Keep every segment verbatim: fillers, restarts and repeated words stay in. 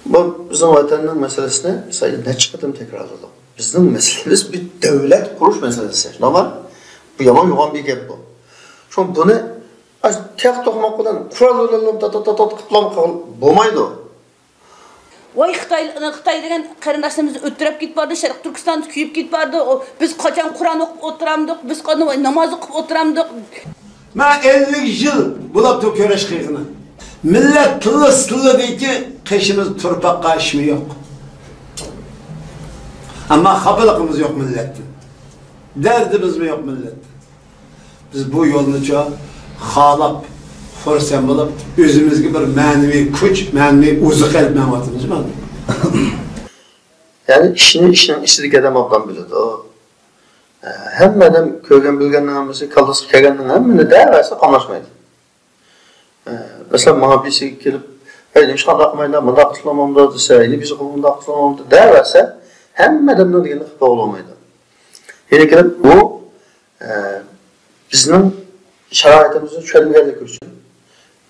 بۇ بىزنىڭ ۋەتەننىڭ مەسىلىسىنى سەي نەچچە قېتىم تەكرارلىدۇق. بىزنىڭ مەسىلىمىز بىر دۆلەت قۇرۇش مەسىلىسى، شۇنداقمۇ؟ بۇ يامان يوغان بىر گەپ بۇ. شۇڭا بۇنى ئاش-، تەخت توقماق بىلەن، قورال بىلەن تات-، تات-، تات-، تات قىپلام قىل-، بولمايدۇ. ۋاي خىتاي، خىتاي دېگەن قېرىنداشلىرىمىز ئۆتتۈرەپ كېتىپ بارىدۇ، شەرقىي تۈركىستاندا كۆيۈپ كېتىپ بارىدۇ. ئۇ، بىز قاچان قۇرئان ئوقۇپ ئولتۇرامدۇق، بىز قاچان ناماز ئوقۇپ ئولتۇرامدۇق؟ مانا ئەللىك يىل بولاپتۇ كۈرەش قىلغىنى. مىللەت تىللا-، تىللىدىكى قېشىمىز تۇرپاققا ئىشمۇ يوق. ئەمما خاپىلىقىمىز يوق مىللەتتىن. دەردىمىزمۇ يوق مىللەتتىن. بىز بۇ يولنىچۇ خالاپ، خۇرسەن بولۇپ، ئۆزىمىزگە بىر مەنىۋى كۈچ، مەنىۋى ئوزۇق ئېلىپ مېڭىۋاتىمىز مانا. يەنى ئىشنى ئىشنىڭ ئىچىدىكى ئادەم ئوبدان بىلىدۇ. ھەممە ئادەم كۆرگەن بىلگەننىڭ ھەممىسى كاللىسىغا كەلگەننىڭ ھەممىنى دەۋەرسە قاملاشمايدۇ. مەسىلەن، ماڭا بىرسى كېلىپ، ھەي، نېمىشقا ئۇنداق قىلمايلا، مۇنداق قىلسىلا بولمامدۇ دېسە، يەنە بىرسى مۇنداق قىلسىلا بولمامدۇ دەۋەرسە، ھەممە ئادەمنىڭ دېگىنىنى قىلىپ بولغىلى بولمايدۇ. يەنە كېلىپ بۇ، ئە، بىزنىڭ شارائىتىمىزنى چۈشەنمىگەنلىكى ئۈچۈن.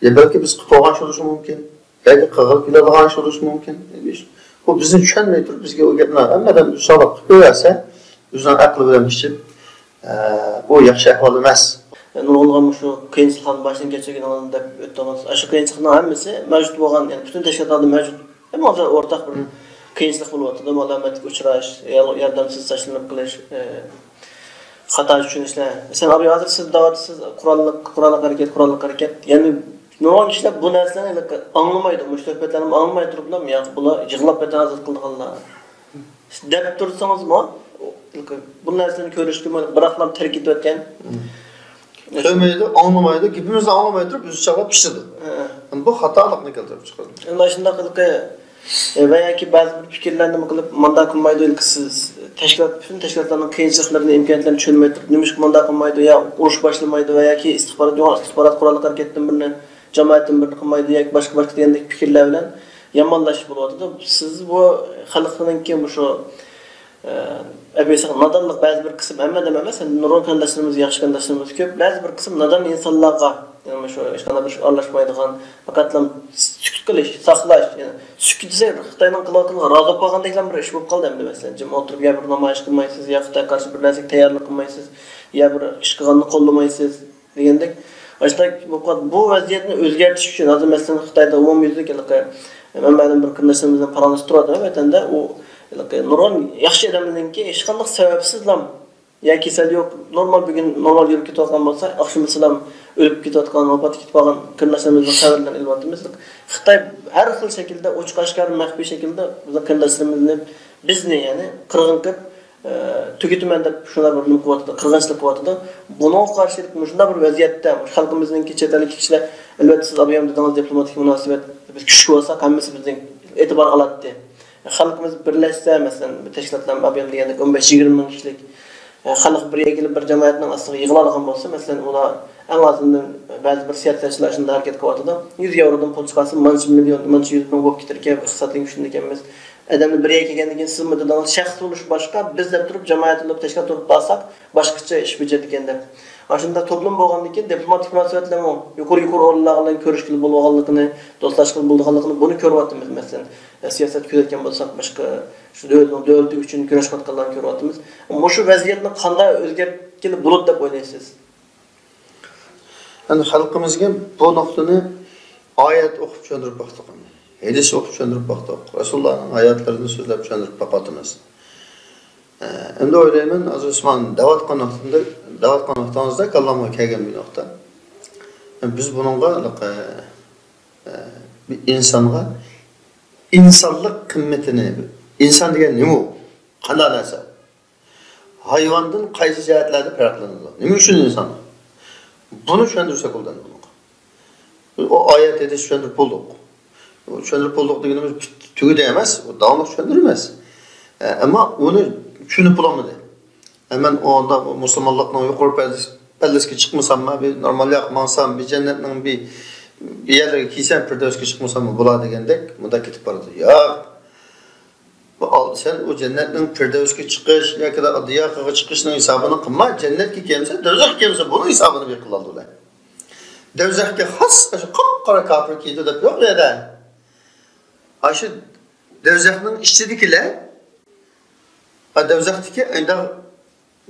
يا بەلكى بىز قىلىپ بولغان ئىش بولۇشى مۇمكىن. ياكى قىلغىلى كېلىدىغان ئىش بولۇشى مۇمكىن. بۇ بىزنى چۈشەنمەي تۇرۇپ بىزگە ئۇ گەپنى ھەممە ئادەم سالاپ قىلىپ بېرىۋەرسە، ئۆزىنىڭ ئەقلى بىلەن پىشىپ، ئە، ئۇ ياخشى ئەھۋال ئەمەس. نۇرغۇنلىغان مۇشۇ قىيىنچىلىقلارنى باشتىن كەچۈرگىنىڭىزنى دەپ ئۆتتىڭىز. ئاشۇ قىيىنچىلىقنىڭ ھەممىسى مەۋجۇت بولغان، يەنى پۈتۈن تەشكىلاتلاردا مەۋجۇت. ھەممە ئورتاق بىر قىيىنچىلىق بولۇۋاتىدۇ. مالامەتلىككە ئۇچراش، يار-، ياردەمسىز تاشلىنىپ قېلىش، ئە، خاتا چۈشىنىشلەر. مەسىلەن، ئاباي ھازىر سىز دەۋاتىسىز، قوراللىق، قوراللىق ھەرىكەت، قوراللىق ھەرىكەت. يەنى نۇرغۇن كىشىلەر بۇ نەرسىلەرنى ھېلىقى ئاڭلىمايدۇ، مۇشۇ سۆھبەتلەرنى ئاڭلىماي تۇرۇپلا، ياق، بۇلار يىغلاپ ۋەتەن ئازاد قىلىدىغانلار دەپ تۇرسىڭىزمۇ، بۇ نەرسىنى كۆرۈشكىمۇ بىراقلا تەرك ئېتىۋەتكەن. كۆرمەيدۇ، ئاڭلىمايدۇ، گېپىمىزنى ئاڭلىماي تۇرۇپ ئۆزى چاغلاپ پىشىدۇ. ھە. بۇ خاتالىقنى كەلتۈرۈپ چىقىرىدۇ. ئەمما شۇنداق ھېلىقى، ئە، ۋە ياكى بەزى بىر پىكىرلەرنى نېمە قىلىپ، مانداق قىلمايدۇ، ھېلىقى سىز تەشكىلات، پۈتۈن تەشكىلاتلارنىڭ قىيىنچىلىقلىرىنى، ئىمكانىيەتلىرىنى چۈشەنمەي تۇرۇپ، نېمىشقا مانداق قىلمايدۇ، يا ئۇرۇش باشلىمايدۇ ۋە ياكى ئىستىخبارات، يوغان ئىستىخبارات قوراللىق ھەرىكەتتىن بىرنى، جامائەتتىن بىرنى قىلمايدۇ ياكى باشقا، باشقا دېگەندەك پىكىرلەر بىلەن يامانلاش بولۇۋاتىدۇ. سىز بۇ خەلقنىڭكى مۇشۇ ئە، ئەبىسىغا نادانلىق بەزى بىر قىسىم، ھەممە ئادەم ئەمەس، نۇرغۇن قېرىنداشلىرىمىز، ياخشى قېرىنداشلىرىمىز كۆپ. بەزى بىر قىسىم نادان ئىنسانلارغا، يەنى مۇشۇ ھېچقانداق بىر ئىشقا ئارىلاشمايدىغان، پەقەتلا سۈكۈت قىلىش، ساقلاش، يەنى سۈكۈت دېسە، خىتاينىڭ قىلىۋاتقىنىغا رازى بولۇپ قالغاندەكلا بىر ئىش بولۇپ قالدى ئەمدى. مەسىلەن، جىم ئولتۇرۇپ يا بىر نامايىش قىلمايسىز، يا خىتايغا قارشى بىر نەرسىگە تەييارلىق قىلمايسىز، يا بىر ئىش قىلغاننى قوللىمايسىز. دېگەندەك، ئاشۇنداق بولۇپ قالدى. بۇ ۋەزىيەتنى ئۆزگەرتىش ئۈچۈن، ھازىر مەسىلەن، خىتايدا ئومۇميۈزلۈك ھېلىقى، مەن مەلۇم بىر قېرىنداشلىرىمىز بىلەن پاراڭلىشىپ تۇرۇۋاتىمەن ۋەتەندە. ئۇ ھېلىقى نۇرغۇن ياخشى ئادەملەرنىڭكى ھېچقانداق سەۋەبسىزلا، يا كېسەل يوق، نورمال بۈگۈن نورمال يۈرۈپ كېتىۋاتقان بولسا، ئاخشىمىسىلا ئۆلۈپ كېتىۋاتقان، ۋاپات كېتىپ قالغان قېرىنداشلىرىمىزنىڭ خەۋەرلىرىنى ئېلىۋاتىمىز. خىتاي ھەر خىل شەكىلدە ئوچۇق ئاشكارا، مەخپىي شەكىلدە بىزنىڭ قېرىنداشلىرىمىزنى، بىزنى، يەنى قىرغىن قىلىپ، ئە، تۈگىتىمەن دەپ شۇنداق بىر نېمە قىلىۋاتىدۇ، قىرغىنچىلىق قىلىۋاتىدۇ. بۇنىڭغا قارشى مۇشۇنداق بىر ۋەزىيەتتە، مۇشۇ خەلقىمىزنىڭكى چەت ئەلدىكى كىشىلەر، ئەلۋەتتە، سىز ئابىيام دېدىڭىز، دىپلوماتىك مۇناسىۋەت، بىز كۈچلۈك بولساق، ھەممىسى بىزنى ئېتىبار ئالاتتى. خەلقىمىز بىرلەشسە، مەسىلەن، بىر تەشكىلاتلار ئابىيام دېگەندەك ئون بەش يىگىرمە مىڭ كىشىلىك، ئە، خەلق بىر يەرگە كېلىپ، بىر جامائەتنىڭ ئاستىغا يىغىلالىغان بولسا، مەسىلەن، ئۇلار ئەڭ ئازىندىن بەزى بىر سىياسەتچىلەر شۇنداق ھەرىكەت قىلىۋاتىدۇ. يۈز ياۋرودىن پۇل چىقارسا، مانچە مىليون، مانچە يۈز مىڭ بولۇپ كېتىدىكەن، ئىقتىسادتىن كۈچلىنىدىكەنمىز. ئادەمنى بىر يەرگە كەلگەندىن كېيىن سىزمۇ دېدىڭىز، شەخس بولۇش باشقا، بىز دەپ تۇرۇپ، جامائەت بولۇپ، تەشكىلات قۇرۇپ بارساق، باشقىچە ئىش بېجىرىدىكەن دەپ. ئاشۇنداق توپلۇم بولغاندىن كېيىن، دىپلوماتىك مۇناسىۋەتلەرمۇ يۇقىرى، يۇقىرى ئورۇنلارغا بىلەن كۆرۈشكىلى بولىدىغانلىقىنى، دوستلاشقىلى بولىدىغانلىقىنى بۇنى كۆرۈۋاتىمىز. مەسىلەن، سىياسەت كۆزەتكەن بولساق، باشقا شۇ دۆلەتنىڭ دۆلىتى ئۈچۈن كۈرەش قىلىۋاتقانلارنى كۆرۈۋاتىمىز. مۇشۇ ۋەزىيەتنى قانداق ئۆزگەرتكىلى بولىدۇ دەپ ئويلايسىز؟ ئەمدى خەلقىمىزگە بۇ نۇقتىنى ئايەت ئوقۇپ چۈشەندۈرۈپ باقتۇق، ھەدىس ئوقۇپ چۈشەندۈرۈپ باقتۇق، رەسۇلۇللانىڭ ھاياتلىرىنى سۆزلەپ چۈشەندۈرۈپ باقىۋاتىمىز. ئە، ئەمدى ئويلايمەن، ھازىر ئۇسمان دەۋاتقان ۋاقتىمدا، دەۋاتقان ۋاقتىڭىزدا كاللامغا كەلگەن بىر نۇقتا. بىز بۇنىڭغا، ئە، ئە، بىر ئىنسانغا ئىنسانلىق قىممىتىنى، ئىنسان دېگەن نېمە ئۇ؟ قانداق نەرسە؟ ھايۋاندىن قايسى جەھەتلەردە پەرقلىنىدۇ؟ نېمە ئۈچۈن ئىنسان؟ بۇنى چۈشەندۈرسەك بولىدۇ ئەمدى بۇنىڭغا. ئۇ ئايەت ھەدىس چۈشەندۈرۈپ بولدۇق. چۈشەندۈرۈپ بولدۇق دېگىنىمىز پۈت-، تۈگىدى ئەمەس، ئۇ داۋاملىق چۈشەندۈرمەس. ئە، ئەمما ئۇنى چۈشىنىپ بولالمىدى. ئە، مەن ئۇنداق مۇسۇلمانلىقنىڭ يۇقىرى پەللىس-، پەللىسىگە چىقمىساممۇ، بىر نورمالراق ماڭسام، بىر جەننەتنىڭ بىر، بىر يەرلىرىگە كىرسەم، پىردەۋسكە چىقمىساممۇ بولار دېگەندەك، مۇنداق كېتىپ بارىدۇ. ياق. بۇ ئال-، سەن ئۇ جەننەتنىڭ پىردەۋسكە چىقىش ياكى دىياقىغا چىقىشنىڭ ھېسابىنى قىلما، جەننەتكە كەلسە، دوزاخقا كەلسە، بۇنىڭ ھېسابىنى بىر قىلالدۇ ئۇلار. دوزاخقا خاس ئاشۇ قاپقارا كاپىر كىردى دەپ يوق بۇ يەردە. ئاشۇ دوزاخنىڭ ئىچىدىكىلەر، ھە، دوزاختىكى ئانداق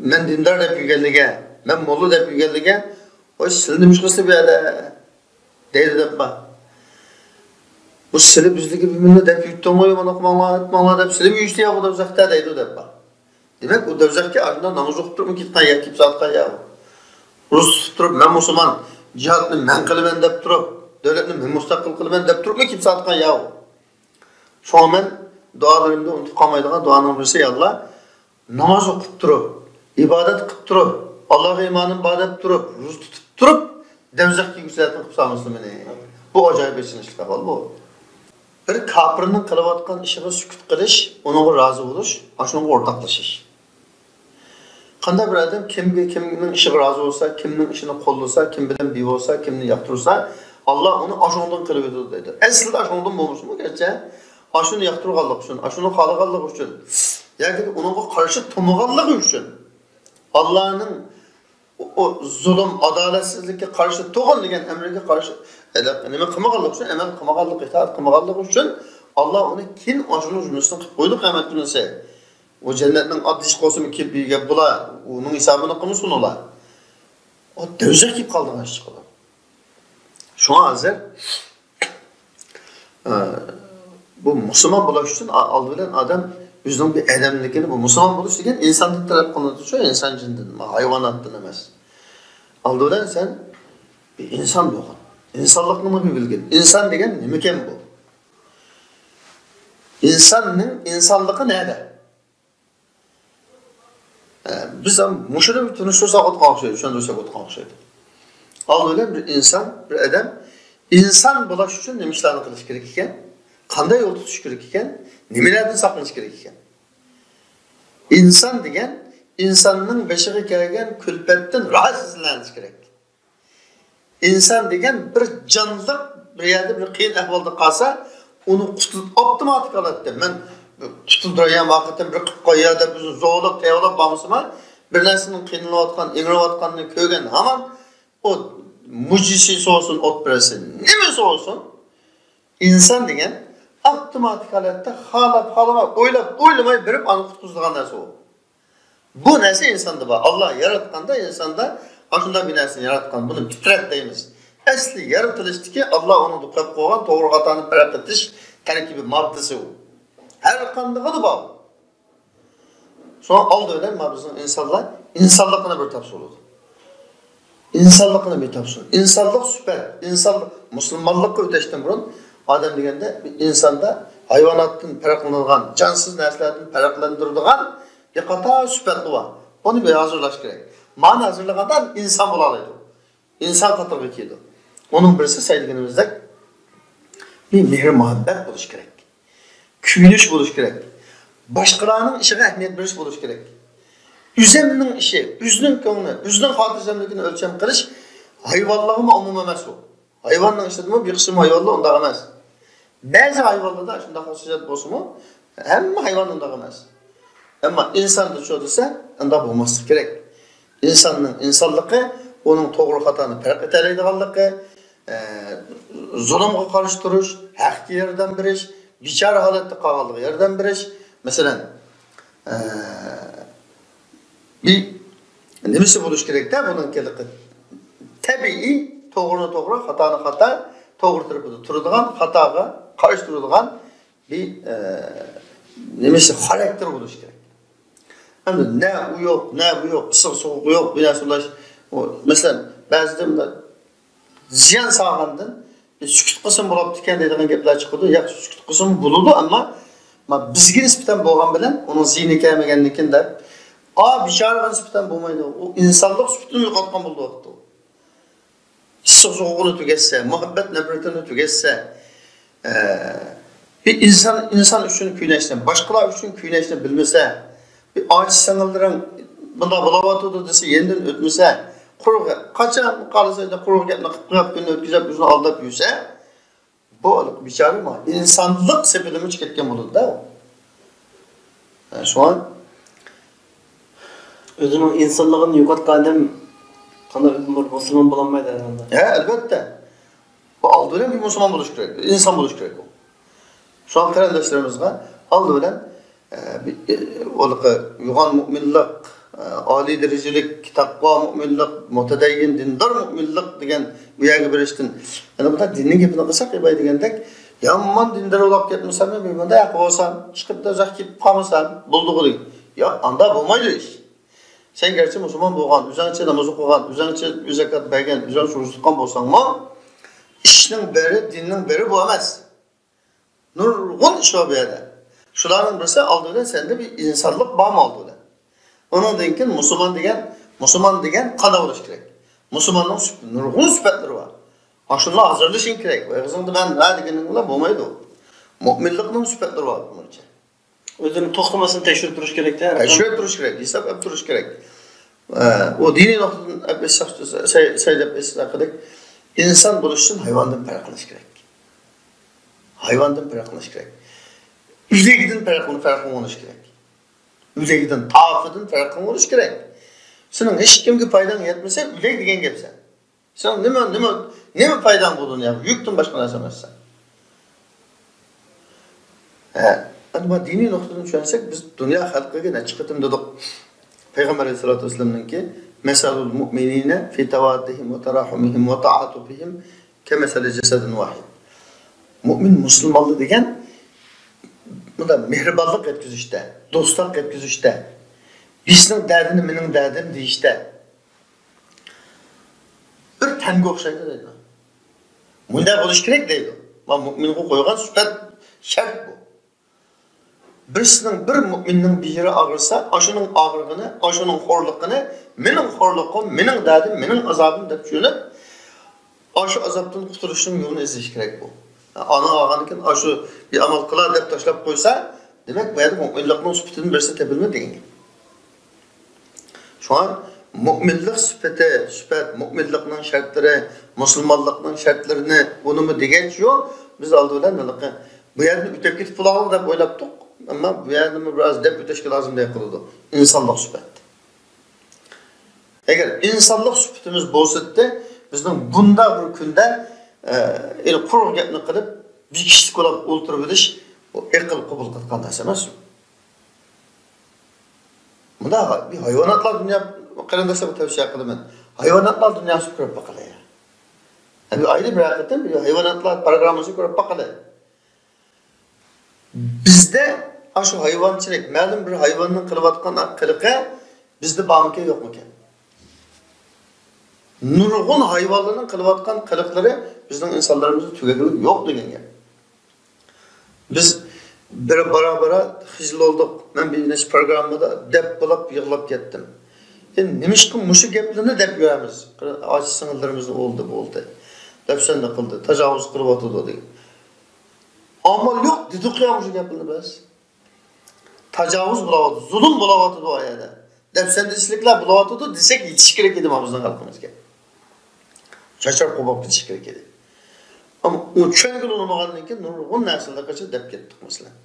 مەن دىندار دەپ يۈرگەنلىگە، مەن موللا دەپ يۈرگەنلىگە، «ۋاي، سىلە نېمە ئىش قىلىسىلە بۇ يەردە؟» دەيدۇ دەپ بار. «بۇ سىلە بىزلىكى بىر مىللەت دەپ يۈرتتۈڭغۇ، مانا قىلماڭلار، ئېتماڭلار دەپ سىلىمۇ يۈرۈشتى يا بۇ دوزاختا» دەيدۇ دەپ بار. دېمەك، ئۇ دوزاخكە ئاشۇنداق ناماز ئوقۇپ تۇرۇپمۇ كېتىدىغان يا كېلىپ ساتقان يا ئۇ. روزا تۇتۇپ تۇرۇپ، «مەن مۇسۇلمان، جىھادنى مەن قىلىمەن» دەپ تۇرۇپ، دۆلەتنى مەن مۇستەقىل قىلىمەن دەپ تۇرۇپمۇ كېلىپ ساتقان يا ئۇ. شۇڭا مەن دۇئالىرىمدا ئۇنتۇپ قالمايدىغان دۇئانىڭ بىرسى، يا ئاللا، ناماز ئوقۇپ تۇرۇپ، ئىبادەت قىلىپ تۇرۇپ، ئاللاغا ئىمانىم بار دەپ تۇرۇپ، روزا تۇتۇپ تۇرۇپ، دوزاخ كۆيگۈسىلەردىن قىلىپ سالمىسۇن مېنى. بۇ ئاجايىپ ئېچىنىشلىق ئەھۋال بۇ. بىر كاپىرنىڭ قىلىۋاتقان ئىشىغا سۈكۈت قىلىش، ئۇنىڭغا رازى بولۇش، ئاشۇنىڭغا ئورتاقلىشىش. قانداق بىر ئادەم كىمگە، كىمنىڭ ئىشىغا رازى بولسا، كىمنىڭ ئىشىنى قوللىسا، كىم بىلەن بىۋالسا، كىمنى ياقتۇرسا، ئاللا ئۇنى ئاشۇنىڭدىن قىلىۋېتىدۇ دەيدۇ. ئەسلىدە ئاشۇنىڭدىن بولمىسىمۇ گەرچە، ئاشۇنى ياقتۇرغانلىقى ئۈچۈن، ئاشۇنى خالىغانلىقى ئۈچۈن ياكى ئۇنىڭغا قارشى تۇرمىغانلىقى ئۈچۈن، ئاللانىڭ ئۇ، ئۇ زۇلۇم، ئادالەتسىزلىككە قارشى تۇرغىن دېگەن ئەمرىگە قارشى، ئە، نېمە قىلمىغانلىقى ئۈچۈن، ئەمەل قىلمىغانلىقى، ئىتائەت قىلمىغانلىقى ئۈچۈن، ئاللا ئۇنى كېيىن ئاشۇنىڭ جۈملىسىدىن قىلىپ قويىدۇ قىيامەت كۈنىسى. ئۇ جەننەتنىڭ ئاددىي ئىشىك قوسۇمى كېلىپ يۈرگەن بۇلار، ئۇنىڭ ھېسابىنى قىلمىسۇن ئۇلار. ئۇ دوزاخ كېلىپ قالىدىغان ئىش چىقىدۇ. شۇڭا ھازىر، ئە، بۇ مۇسۇلمان بولۇش ئۈچۈن ئا-، ئالدى بىلەن ئادەم ئۆزىنىڭ بىر ئادەملىكىنى، بۇ مۇسۇلمان بولۇش دېگەن ئىنساندىن تەلەپ قىلىنىدۇ، شۇ ئىنسان جىندىن، ھايۋاناتتىن ئەمەس. ئالدى بىلەن سەن بىر ئىنسان بولغىن. ئىنسانلىقنى بىر بىلگىن. ئىنسان دېگەن نېمىكەن بۇ؟ ئىنساننىڭ ئىنسانلىقى نەدە؟ ئە، بىز ھەم مۇشۇنى بىر تونۇشتۇرساق بولىدىغان ئوخشايدۇ، چۈشەندۈرسەك بولىدىغان ئوخشايدۇ. ئالدى بىلەن بىر ئىنسان، بىر ئادەم ئىنسان بولۇش ئۈچۈن نېمە ئىشلارنى قىلىش كېرەك ئىكەن؟ قانداق يول تۇتۇش كېرەك ئىكەن؟ نېمىلەردىن ساقلىنىش كېرەك ئىكەن؟ ئىنسان دېگەن ئىنساننىڭ بېشىغا كەلگەن كۈلپەتتىن راھەتسىزلىنىش كېرەك. ئىنسان دېگەن بىر جانلىق بىر يەردە بىر قىيىن ئەھۋالدا قالسا، ئۇنى قۇتۇل-، ئاپتوماتىك ھالەتتە، مەن تۇتۇلدۇرايام، ھاقىتەن بىر قىلىپ قوياي دەپ ئۆزىنى زورلاپ، تەييارلاپ بارمىسىمۇ، بىر نەرسىنىڭ قىينىلىۋاتقان، ئىڭرىۋاتقاننى كۆرگەن ھامان، ئۇ مۇجىسى بولسۇن، ئوت بىرسى، نېمىسى بولسۇن، ئىنسان دېگەن ئاپتوماتىك ھالەتتە خالاپ، خالىماي، ئويلاپ، ئويلىماي بېرىپ ئانى قۇتقۇزىدىغان نەرسە ئۇ. بۇ نەرسە ئىنساندا بار. ئاللا ياراتقاندا ئىنساندا ئاشۇنداق بىر نەرسىنى ياراتقان. بۇنى پىترەت دەيمىز. ئەسلى يارىتىلىشتىكى ئاللا ئۇنىڭدا قويۇپ قويغان توغرا خاتانى پەرق ئېتىش تەركىبى، ماددىسى ئۇ. ھەر قاندىقىدا بار. شۇڭا ئالدى بىلەن مانا بىزنىڭ ئىنسانلار ئىنسانلىقىنى بىر تاپسا بولىدۇ. ئىنسانلىقىنى بىر تاپسۇن. ئىنسانلىق سۈپەت، ئىنسانلىق، مۇسۇلمانلىققا ئۆتەشتىن بۇرۇن ئادەم دېگەندە بىر ئىنساندا ھايۋاناتتىن پەرقلىنىدىغان، جانسىز نەرسىلەردىن پەرقلەندۈرىدىغان بىر قاتار سۈپەتلەر بار. بۇنى بىر ھازىرلاش كېرەك. مانا ھازىرلىغاندا ئىنسان بولالايدۇ. ئىنسان قاتارىغا كىرىدۇ. ئۇنىڭ بىرسى سەن دېگىنىمىزدەك بىر مېھىر-مۇھەببەت بولۇشى كېرەك. كۆيۈنۈش بولۇشى كېرەك. باشقىلارنىڭ ئىشىغا ئەھمىيەت بېرىش بولۇشى كېرەك. ئۆزۈمنىڭ ئىشى، ئۆزىنىڭ كۆڭلى، ئۆزىنىڭ خاتىرجەملىكىنى ئۆلچەم قىلىش ھايۋانلارغىمۇ ئومۇم ئەمەس ئۇ. ھايۋاننىڭ ئىچىدىمۇ بىر قىسىم ھايۋانلار ئۇنداق ئەمەس. بەزى ھايۋانلاردا شۇنداق خۇسۇسىيەت بولسىمۇ، ھەممە ھايۋان ئۇنداق ئەمەس. ئەمما ئىنساندا شۇ دېسە، ئۇنداق بولماسلىقى كېرەك. ئىنساننىڭ ئىنسانلىقى، ئۇنىڭ توغرا خاتانى پەرق ئېتەلەيدىغانلىقى، ئە، زۇلۇمغا قارشى تۇرۇش، ھەققە ياردەم بېرىش، بىچارە ھالەتتە قالغانلىقىغا ياردەم بېرىش. مەسىلەن، ئە، بىر نېمىسى بولۇشى كېرەكتە بۇنىڭ كېلىقى؟ تەبىئىي، توغرىنى توغرا، خاتانى خاتا، توغرا تەرىپىدە تۇرىدىغان، خاتاغا قارشى تۇرىدىغان بىر، ئە، نېمىسى، خاراكتېر بولۇشى كېرەك. ئەمدى نە ئۇ يوق، نە بۇ يوق، ئىسسىق سوغۇق يوق، بىر نەرسە ئۇلاش. ئۇ، مەسىلەن، بەزىدە مۇنداق زىيان سالغاندىن، «سۈكۈت قىلسىمۇ بولاپتىكەن» دەيدىغان گەپلەر چىقىدۇ. ياق، سۈكۈت قىلسىمۇ بولىدۇ، ئەمما، ما، بىزگە نىسبەتەن بولغان بىلەن ئۇنىڭ زىيىنى كەلمىگەندىكىن دەپ، ئا، بىچارىغا نىسبەتەن بولمايدۇ. ئۇ ئىنسانلىق سۈپىتىنى يوقاتقان بولىدۇ ۋاقىتتا. ئىسسىق سوغۇقىنى تۈگەتسە، مۇھەببەت نەپرىتىنى تۈگەتسە، ئە، بىر ئىنسان ئىنسان ئۈچۈن كۆيۈنەشنى، باشقىلار ئۈچۈن كۆيۈنەشنى بىلمىسە، بىر ئاچا سىڭىللىرىڭ بۇنداق بولۇۋاتىدۇ دېسە، يېنىدىن ئۆتمىسە، قۇرۇق، قاچان قالسا ئەمدى قۇرۇق گەپنى قىلىپ قويۇپ، كۈننى ئۆتكۈزۈپ، ئۆزىنى ئالداپ يۈرسە، بۇ بىچارە ما ئىنسانلىق سېپىدىنمۇ چىقىپ كەتكەن بولىدۇ-دە ئۇ. ھە، شۇڭا ئۆزىنىڭ ئىنسانلىقىنى يوقاتقان ئادەم قانداق بىر مۇسۇلمان بولالمايدۇ ھەر ھالدا. ھە، ئەلۋەتتە. بۇ ئالدى بىلەن بىر مۇسۇلمان بولۇش كېرەك، ئىنسان بولۇش كېرەك ئۇ. شۇڭا قېرىنداشلىرىمىزغا ئالدى بىلەن، ئە، بىر، ئە، ھېلىقى يوغان مۆمىنلىق، ئە، ئالىي دەرىجىلىك تەقۋا مۆمىنلىق، مۇتەدەييىن، دىندار مۆمىنلىق دېگەن ئۇ يەرگە بېرىشتىن، يەنە بۇنداق دىننىڭ گېپىنى قىلساق، ئىباي دېگەندەك، يامان دىندار بولۇپ كەتمىسەم، بىر مۇنداق ياقى بولسام، چىقىپ بىر ئۇزاق كېتىپ قالمىسام بولدىغۇ دېگەن. ياق، ئاندا بولمايدۇ ئىش. سەن گەرچە مۇسۇلمان بولغان، ئۆزۈڭچە ناماز ئوقۇغان، ئۆزۈڭچە زاكات بەرگەن، ئۆزۈڭچە روزا تۇتقان بولساڭمۇ، ئىشنىڭ بىرى، دىننىڭ بىرى بۇ ئەمەس. نۇرغۇن ئىش بار بۇ يەردە. شۇلارنىڭ بىرسى ئالدى بىلەن سەندە بىر ئىنسانلىق بارمۇ ئالدى بىلەن؟ ئۇنىڭدىن كېيىن مۇسۇلمان دېگەن، مۇسۇلمان دېگەن قانداق بولۇشى كېرەك؟ مۇسۇلماننىڭ سۈپ-، نۇرغۇن سۈپەتلىرى بار. ئاشۇنى ھازىرلىشىڭ كېرەك. ئېغىزىڭدا مەن ھە دېگىنىڭ بىلەن بولمايدۇ. مۆمىنلىقنىڭ سۈپەتلىرى بار بۇنىڭچە. ئۆزىنى توختىماستىن تەكشۈرۈپ تۇرۇش كېرەكتە، ھەر قانداق. تەكشۈرۈپ تۇرۇش كېرەك، ھېساب ئېلىپ تۇرۇش كېرەك. ئە، ئۇ دىنىي نۇقتىدىن ئېلىپ ئېيتساق، سەي-، سەي دەپ ئېيتساق، ئىنسان بولۇش ئۈچۈن ھايۋاندىن پەرقلىنىش كېرەك. ھايۋاندىن پەرقلىنىش كېرەك. ئۆلۈكتىن پەرقلىنىش، پەرقلىنىش كېرەك. ئۆلۈكتىن، تاپىدىن پەرقلىنىش كېرەك. سېنىڭ ھېچكىمگە پايداڭ يەتمىسە، ئۆلۈك دېگەن گەپسەن. سېنىڭ نېمە، نېمە، نېمە پايداڭ بۇ دۇنياغا؟ يۈكتىن باشقا نەرسە ئەمەسسەن. ھە، ئەمما دىنىي نۇقتىدىن چۈشەنسەك، بىز دۇنيا خەلقىگە نەچچە قېتىم دېدۇق. پەيغەمبەر ئەلەيھىسسالاتۇ ۋەسسالامنىڭكى، مەسەلۇل مۇئمىنىنە فى تەۋاددىھىم ۋە تەراھۇمىھىم ۋە تەئاتۇفىھىم كەمەسەلى جەسەدىن ۋاھىد. مۆمىن مۇسۇلمانلار دېگەن مۇنداق مېھرىبانلىق يەتكۈزۈشتە، دوستلۇق يەتكۈزۈشتە، بىرسىنىڭ دەردىنى مېنىڭ دەردىم دېيىشتە، بىر تەنگە ئوخشايدۇ دەيدۇ. مۇنداق بولۇش كېرەك دەيدۇ. مانا مۆمىنغا قويغان سۈپەت، شەرت بۇ. بىرسىنىڭ، بىر مۆمىننىڭ بىر يېرى ئاغرىسا، ئاشۇنىڭ ئاغرىقىنى، ئاشۇنىڭ خورلۇقىنى مېنىڭ خورلۇقۇم، مېنىڭ دەردىم، مېنىڭ ئازابىم دەپ چۈشىنىپ، ئاشۇ ئازابتىن قۇتۇلۇشنىڭ يولىنى ئىزدەش كېرەك بۇ. ئانىڭ ئاغرىغاندىن كېيىن ئاشۇ بىر ئامال قىلا دەپ تاشلاپ قويسا، دېمەك، بۇ يەردە مۆمىنلىقنىڭ سۈپىتىدىن بىرسى تېپىلمىدى دېگەن گەپ. شۇڭا مۆمىنلىق سۈپىتى، سۈپەت، مۆمىنلىقنىڭ شەرتلىرى، مۇسۇلمانلىقنىڭ شەرتلىرىنى، ئۇنىمۇ دېگەنچە يوق. بىز ئالدى بىلەن ھېلىقى بۇ يەردىن ئۆتۈپ كېتىپ بولغانلا دەپ ئويلاپتۇق. ئەمما بۇ يەردىمۇ بىر ئاز دەپ ئۆتۈشكە لازىمدەك قىلىدۇ. ئىنسانلىق سۈپەت. ئەگەر ئىنسانلىق سۈپىتىمىز بولسىدى، بىزنىڭ بۇنداق بىر كۈندە، ئە، ئېلى قۇرۇق گەپنى قىلىپ، بىر كىشىلىك بولاپ ئولتۇرۇۋېلىش، بۇ ئەقىل قوبۇل قىلىدىغان نەرسە ئەمەس. مۇنداق، بىر ھايۋاناتلار دۇنيا، قېرىنداشلارغا تەۋسىيە قىلىمەن. ھايۋاناتلار دۇنياسىنى كۆرۈپ باقىلى. ھەم ئايدا بىر قېتىم بىر ھايۋاناتلار پروگراممىسىنى كۆرۈپ باقىلى. بىزدە ئاشۇ ھايۋانچىلىك، مەلۇم بىر ھايۋاننىڭ قىلىۋاتقان قىلىقى بىزدە بارمىكەن، يوقمىكەن؟ نۇرغۇن ھايۋانلارنىڭ قىلىۋاتقان قىلىقلىرى بىزنىڭ ئىنسانلىرىمىزدا تۈگەللىك يوق دېگەن گەپ. بىز بىر بارا-بارا خىجىل بولدۇق. مەن بىر نەچچە پروگراممىدا دەپ بولاپ يىغلاپ كەتتىم. ئە، نېمىشقا مۇشۇ گەپلەرنى دەپ يۈرىمىز؟ ئاچا سىڭىللىرىمىزنىڭ ئوغلى بولدى. دەپسەندە قىلدى، تاجاۋۇز قىلىۋاتىدۇ دېگەن. ئامال يوق، دېدۇقيا مۇشۇ گەپلەرنى بىز. تاجاۋۇز بولاۋاتىدۇ، زۇلۇم بولاۋاتىدۇ ئۇ يەردە. دەپسەندىچىلىكلەر بولاۋاتىدۇ دېسەك يېتىشى كېرەك ئىدى مانا بىزنىڭ خەلقىمىزگە. چاچراپ قوپۇپ كېتىشى كېرەك ئىدى. ئەمما ئۇ چۈشەنگىلى بولمىغاندىن كېيىن نۇرغۇن نەرسىلەر قاچىلىپ دەپ كەتتۇق مەسىلەن.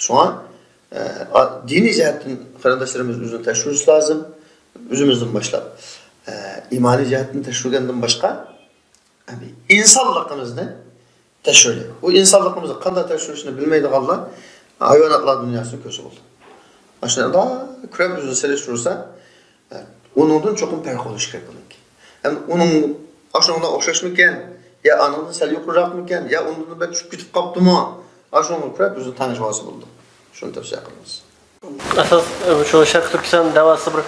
شۇڭا، ئە، دىنىي جەھەتتىن قېرىنداشلىرىمىز ئۆزىنى تەكشۈرۈشى لازىم. ئۆزىمىزدىن باشلاپ. ئە، ئىمانىي جەھەتتىن تەكشۈرگەندىن باشقا، ئىنسانلىقىمىزنى تەكشۈرەيلى. بۇ ئىنسانلىقىمىزنى قانداق تەكشۈرۈشنى بىلمەيدىغانلار ھايۋاناتلار دۇنياسىنى كۆرسە بولىدۇ. ئاشۇنداق كۆرۈپ ئۆزىنى سېلىشتۇرسا، ئۇنىڭدىن چوقۇم پەرق بولۇشى كېرەك بۇنىڭكى. ھەم ئۇنىڭ ئاشۇنىڭغا ئوخشاشمىكەن، يا ئانىڭدىن سەل يۇقىرىراقمىكەن، يا ئۇنىڭدىن بەك چۈشۈپ كېتىپ قاپتىمۇ؟ ئاشۇنىڭغا كۆرۈپ ئۆزىنى تەڭشىۋالسا بولىدۇ. شۇنى تەۋسىيە قىلىمىز. ئاساس، شۇ شەرقىي تۈركىستان دەۋاسى بىر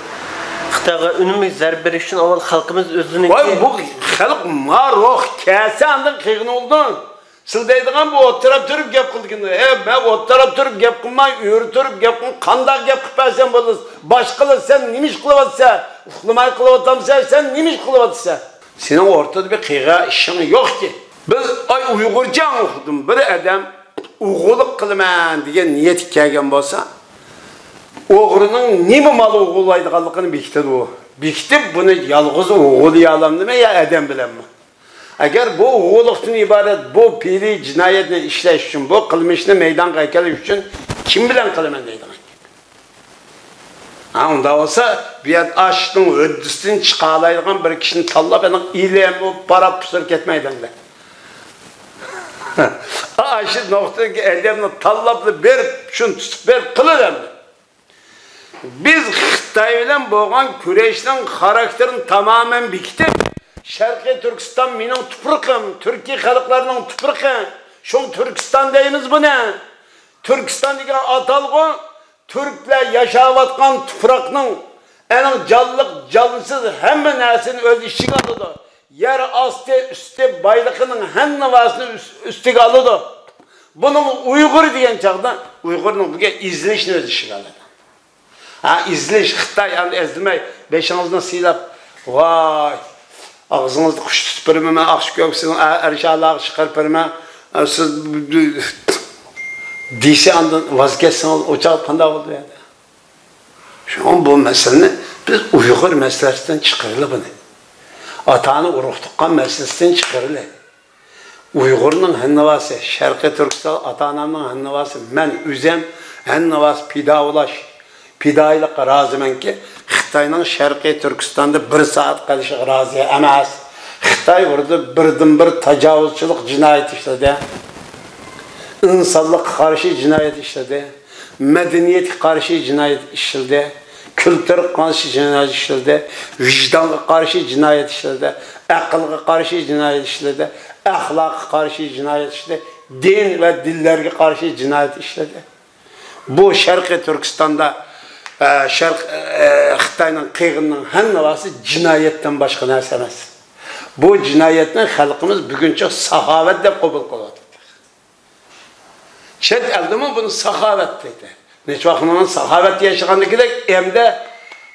خىتايغا ئۈنۈملۈك زەربە بېرىش ئۈچۈن ئاۋۋال خەلقىمىز ئۆزىنىڭكى ۋاي، بۇ خەلق ما روھ كەلسە ئاندىن قىلغىنى بولىدۇ. سىز دەيدىغان بۇ ئوتتۇرا تۇرۇپ گەپ قىلىدىغىنى، ئە، مەن ئوتتۇرا تۇرۇپ گەپ قىلماي، ئۆرە تۇرۇپ گەپ قىلماي، قانداق گەپ قىلىپ بەرسەم بولىدۇ؟ باشقىلار سەن نېمە ئىش قىلىۋاتىسەن؟ ئۇخلىماي قىلىۋاتامسەن؟ سەن نېمە ئىش قىلىۋاتىسەن؟ سېنىڭ ئورتىدا بىر قىلغان ئىشىڭ يوقكى. بىز، ئاي، ئۇيغۇرچە ئوقۇدۇم. بىر ئادەم ئوغرىلىق قىلىمەن دېگەن نىيەتكە كەلگەن بولسا، ئوغرىنىڭ نېمە مال ئوغرىلايدىغانلىقىنى بېكىتىدۇ. بېكىتىپ، بۇنى يالغۇز ئوغرىلىيالامدىمەن يا ئادەم بىلەنمۇ؟ ئەگەر بۇ ئوغرىلىقتىن ئىبارەت بۇ پېئىلىي جىنايەتنى ئىشلەش ئۈچۈن، بۇ قىلمىشنى مەيدانغا ئەكېلىش ئۈچۈن كىم بىلەن قىلىمەن دەيدىغان گەپ. ھە، ئۇنداق بولسا، بۇ يەردە ئاشۇنىڭ ھۆددىسىدىن چىقالايدىغان بىر كىشىنى تاللاپ، ئېنىق ئېلىڭ، بۇ پاراپ پۇسۇر كەتمەيدۇ ئەمدى. ئاشۇ نۇقتىدىكى ئادەمنى تاللاپلا بېرىپ، شۇنى تۇتۇپ بېرىپ قىلىۋەردى. بىز خىتاي بىلەن بولغان كۈرەشنىڭ خاراكتېرىنى تامامەن بېكىتىپ، شەرقىي تۈركىستان مېنىڭ تۇپرىقىم، تۈركىي خەلقلەرنىڭ تۇپرىقى، شۇڭا تۈركىستان دەيمىز بۇنى. تۈركىستان دېگەن ئاتالغۇ تۈركلەر ياشاۋاتقان تۇپراقنىڭ ئەنە جانلىق، جانسىز ھەممە نەرسىنى ئۆز ئىچىگە ئالىدۇ. يەر ئاستى، ئۈستى بايلىقىنىڭ ھەممىۋاسىنى ئۈس-، ئۈستىگە ئالىدۇ. بۇنىڭ ئۇيغۇر دېگەن چاغدا ئۇيغۇرنىڭ بۈگۈن ئېزىلىشنى ئۆز ئىچىگە ئالىدۇ. ھا، ئېزىلىش، خىتاي ئەمدى ئەزدىمەي، بېشىڭىزنى سىيلاپ، ۋاي، ئاغزىڭىزدا قۇش تۇتۇپ بېرىمەن، مەن ئاقچا كۆك سىزنىڭ ئە-، ئەرشالارغا چىقىرىپ بېرىمەن، ئە، سىز دېسە، ئاندىن ۋاز كەچسىڭىز، ئۇ چاغ قانداق بولىدۇ ئەمدى؟ شۇڭا بۇ مەسىلىنى بىز ئۇيغۇر مەسىلىسىدىن چىقىرىلى بۇنى. ئاتا-ئانا ئۇرۇق-تۇغقان مەسىلىسىدىن چىقىرىلى. ئۇيغۇرنىڭ ھەننىۋاسى، شەرقىي تۈركىستان ئاتا-ئانامنىڭ ھەننىۋاسى، مەن ئۆزۈم ھەننىۋاسى پىدائىلاش، پىدائىيلىققا رازىمەنكى، خىتاينىڭ شەرقىي تۈركىستاندا بىر سائەت قېلىشىغا رازى ئەمەس. خىتاي بۇردا بىردىنبىر تاجاۋۇزچىلىق جىنايىتى ئىشلىدى. ئىنسانلىققا قارشى جىنايەت ئىشلىدى. مەدەنىيەتكە قارشى جىنايەت ئىشلىدى. كۈلتۈرگە قارشى جىنايەت ئىشلىدى. ۋىجدانغا قارشى جىنايەت ئىشلىدى. ئەقىلگە قارشى جىنايەت ئىشلىدى. ئەخلاققا قارشى جىنايەت ئىشلىدى. دىن ۋە دىنلەرگە قارشى جىنايەت ئىشلىدى. بۇ شەرقىي تۈركىستاندا، ئە، شەرق، ئە، خىتاينىڭ قىلغىنىنىڭ ھەممىسى جىنايەتتىن باشقا نەرسە ئەمەس. بۇ جىنايەتنى خەلقىمىز بۈگۈنچە ساخاۋەت دەپ قوبۇل قىلىۋاتىدۇ. چەت ئەلدىمۇ بۇنى ساخاۋەت دەيدۇ. نەچچە ۋاقىت مانا ساخاۋەتتە ياشىغاندىكىدەك، ئەمدى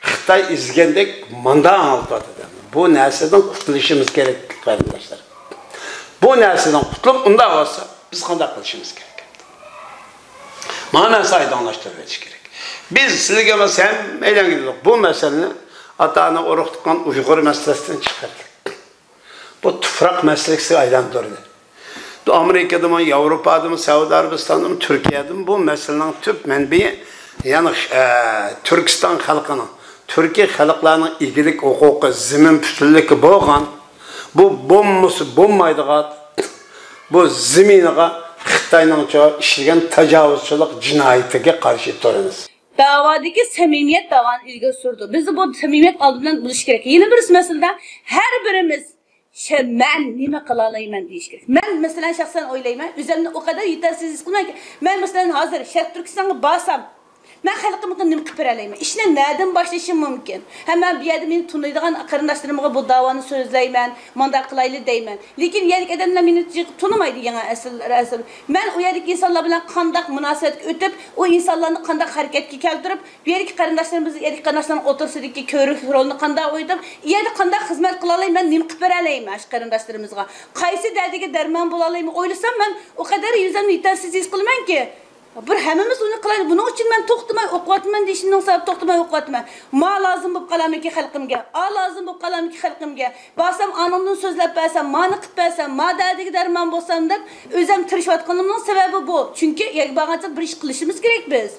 خىتاي ئېزىگەندەك ماندا ئاڭلىتىۋاتىدۇ. بۇ نەرسىدىن قۇتۇلۇشىمىز كېرەك، قېرىنداشلار. بۇ نەرسىدىن قۇتۇلۇپ، ئۇنداق بولسا، بىز قانداق قىلىشىمىز كېرەك؟ مانا مەن سايدا ئاڭلاشتۇرۇۋېتىش كېرەك. بىز سىلىگە ئەمەس، ھەممەيلەنگە دېدۇق، بۇ مەسىلىنى ئاتا-ئانا ئۇرۇق-تۇغقان ئۇيغۇر مەسىلىسىدىن چىقىرىلىدۇ. بۇ تۇپراق مەسىلىسىگە ئايلاندۇردى. ئامېرىكىدىمۇ، ياۋروپادىمۇ، سەئۇدى ئەرەبىستاندىمۇ، تۈركىيەدىمۇ بۇ مەسىلىنىڭ تۈپ مەنبىيى، يەنى، ئە، تۈركىستان خەلقىنىڭ، تۈركىي خەلقلەرنىڭ ئىگىلىك ھوقۇقى، زېمىن پۈتۈنلۈكى بولغان، بۇ بولمىسا بولمايدىغان، بۇ زېمىنىغا خىتاينىڭچە ئىشلىگەن تاجاۋۇزچىلىق جىنايىتىگە قارشى تۇرىمىز. داۋادىكى سەمىمىيەت داۋانى ئىلگىرى سۈرىدۇ. بىزدە بۇ سەمىمىيەت ئالدى بىلەن بولۇشى كېرەك. يەنە بىرسى مەسىلىدە، ھەر بىرىمىز شە-، مەن نېمە قىلالايمەن دېيىش كېرەك. مەن، مەسىلەن، شەخسەن ئويلايمەن، ئۆزۈمنى ئۇ قەدەر يېتەرسىز ھېس قىلىمەنكى، مەن، مەسىلەن، ھازىر شەرقىي تۈركىستانغا بارسام، مەن خەلقىمگە نېمە قىلىپ بېرەلەيمەن؟ ئىشنى نەدىن باشلىشىم مۇمكىن؟ ھە، مەن بۇ يەردە مېنى تونۇيدىغان قېرىنداشلىرىمغا بۇ داۋانى سۆزلەيمەن، مۇنداق قىلايلى دەيمەن. لېكىن يەرلىك ئادەملەر مېنى جىق تونۇمايدۇ، يېڭى ئەسىل، ئەسىل. مەن ئۇ يەردىكى ئىنسانلار بىلەن قانداق مۇناسىۋەتكە ئۆتۈپ، ئۇ ئىنسانلارنى قانداق ھەرىكەتكە كەلتۈرۈپ، بۇ يەردىكى قېرىنداشلىرىمىز، يەردىكى قېرىنداشلارنىڭ ئوتتۇرىسىدىكى كۆۋرۈك رولىنى قانداق ئوينىتىپ، ئۇ يەردە قانداق خىزمەت قىلالايمەن، مەن نېمە قىلىپ بېرەلەيمەن شۇ قېرىنداشلىرىمىزغا؟ قايسى دەردىگە دەرمان بولالايمەن ئويلىسام، مەن ئۇ قەدەر ئۆزۈمنى يېتەرسىز ھېس قىلىمەنكى، بىر ھەممىمىز ئۇنى قىلايلى. بۇنىڭ ئۈچۈن مەن توختىماي ئوقۇۋاتىمەن دېيىشىمنىڭ سەۋەبى، توختىماي ئوقۇۋاتىمەن. ما لازىم بولۇپ قالامىكى خەلقىمگە، ئا لازىم بولۇپ قالامىكى خەلقىمگە، بارسام ئانىڭدىن سۆزلەپ بەرسەم، مانى قىلىپ بەرسەم، ما دەردىگە دەرمان بولسام دەپ ئۆزۈم تىرىشىۋاتقىنىمنىڭ سەۋەبى بۇ. چۈنكى يەرگە بارغانچە بىر ئىش قىلىشىمىز كېرەك بىز.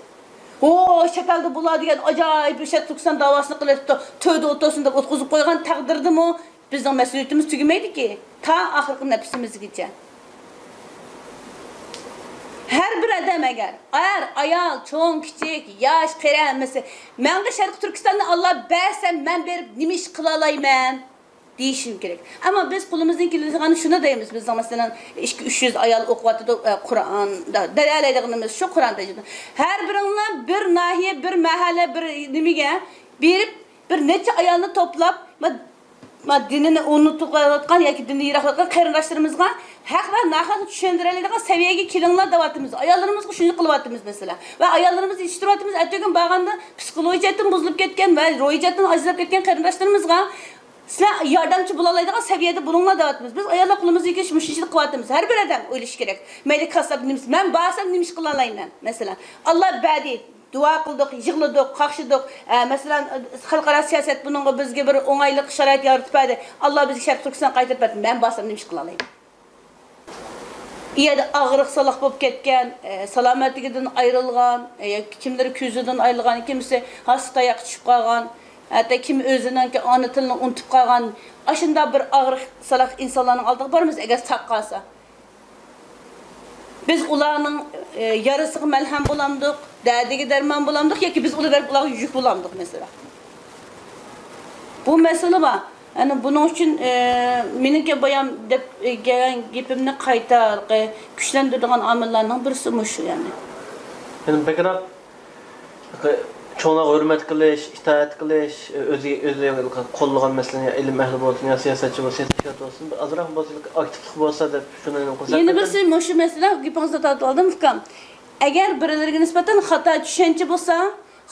ھو، چەت ئەلدە بۇلار دېگەن ئاجايىپ بىر شەرقىي تۈركىستان داۋاسىنى قىلىۋېتىپتۇ، تۆردە ئولتۇرسۇن دەپ ئوتقۇزۇپ قويغان تەقدىردىمۇ بىزنىڭ مەسئۇلىيىتىمىز تۈگىمەيدىكى، تا ئاخىرقى نەپىسىمىزگىچە. ھەر بىر ئادەم ئەگەر، ئەر، ئايال، چوڭ، كىچىك، ياش، قېرى ھەممىسى، مەڭگۈ شەرقىي تۈركىستاننى ئاللا بەرسە، مەن بېرىپ نېمە ئىش قىلالايمەن؟ دېيىشىم كېرەك. ئەمما بىز قولىمىزدىن كېلىدىغاننى شۇنى دەيمىز. بىزنىڭ، مەسىلەن، ئىككى، ئۈچ يۈز ئايال ئوقۇۋاتىدۇ، ئە، قۇرئاندا، دەلەيلەيدىغىنىمىز شۇ قۇرئان تەرجىمە. ھەر بىرىڭلار بىر ناھىيە، بىر مەھەللە، بىر نېمىگە بېرىپ، بىر نەچچە ئايالنى توپلاپ، ما-، ما-، دىنىنى ئۇنتۇۋاتقان ياكى دىنىدىن يىراقلاۋاتقان قېرىنداشلىرىمىزغا ھەق ۋە ناھەقنى چۈشەندۈرەلەيدىغان سەۋىيەگە كېلىڭلار دەۋاتىمىز. ئاياللىرىمىزغا شۇنى قىلىۋاتىمىز، مەسىلەن. ۋە ئاياللىرىمىزنى يېتىشتۈرۈۋاتىمىز. ئەتىگۈن بارغاندا پسىخولوگىيە جەھەتتىن بۇزۇلۇپ كەتكەن ۋە روھىي جەھەتتىن ئاجىزلاپ كەتكەن قېرىنداشلىرىمىزغا سىلەر ياردەمچى بولالايدىغان سەۋىيەدە بولۇڭلار دەۋاتىمىز. بىز ئاياللار قولىمىزدىن كېلىشىچە مۇشۇنچىلىك قىلىۋاتىمىز. ھەر بىر ئادەم ئويلىشى كېرەك. مەيلى كاسساپ نېمىسى، مەن بارسام نېمە ئىش قىلالايمەن؟ مەسىلەن، ئاللا بەردى، دۇئا قىلدۇق، يىغلىدۇق، قاقشىدۇق. ئە، مەسىلەن، خەلقئارا سىياسەت بۇنىڭغا بىزگە بىر ئوڭايلىق شارائىت يارىتىپ بەردى. ئاللا بىزگە شەرقىي تۈركىستان قايتۇرۇپ بەردى. مەن بارسام نېمە ئىش قىلالايمەن؟ ئۇ يەردە ئاغرىق-سالاق بولۇپ كەتكەن، ئە، سالامەتلىكىدىن ئايرىلغان، ئە، ياكى كىملىرى كۆزىدىن ئايرىلغان، كىمسى ھاسا تاياققا چۈشۈپ قالغان، ھەتتا كىم ئۆزىنىڭكى ئانا تىلىنى ئۇنتۇپ قالغان، ئاشۇنداق بىر ئاغرىق-سالاق ئىنسانلارنىڭ ئالدىغا بارىمىز، ئەگەر ساق قالسا. بىز ئۇلارنىڭ، ئە، يارىسىغا مەلھەم بولامدۇق، دەردىگە دەرمان بولامدۇق ياكى بىز ئۇلار بېرىپ ئۇلارغا يۈك بولامدۇق مەسىلە؟ بۇ مەسىلە بار. يەنى بۇنىڭ ئۈچۈن، ئە، مېنىڭكى بايام دەپ، ئە، گەلگەن گېپىمنى قايتا كۈچلەندۈرىدىغان ئامىللارنىڭ بىرسى مۇشۇ يەنى. يەنى بەكرەك چوڭلارغا ھۆرمەت قىلىش، ئىتائەت قىلىش، ئۆزى، ئۆزى قوللىغان مەسىلەن، يا ئىلىم ئەھلى بولسۇن، يا سىياسەتچى بولسۇن، يا تەشكىلات بولسۇن، بىر ئازراق بولسا، ئاكتىپلىق بولسا دەپ شۇنى نېمە قىلسا. يەنە بىرسى مۇشۇ مەسىلە، گېپىڭىزنى تارتىۋالدىم، ئۇكام. ئەگەر بىرەيلىرىگە نىسبەتەن خاتا چۈشەنچە بولسا،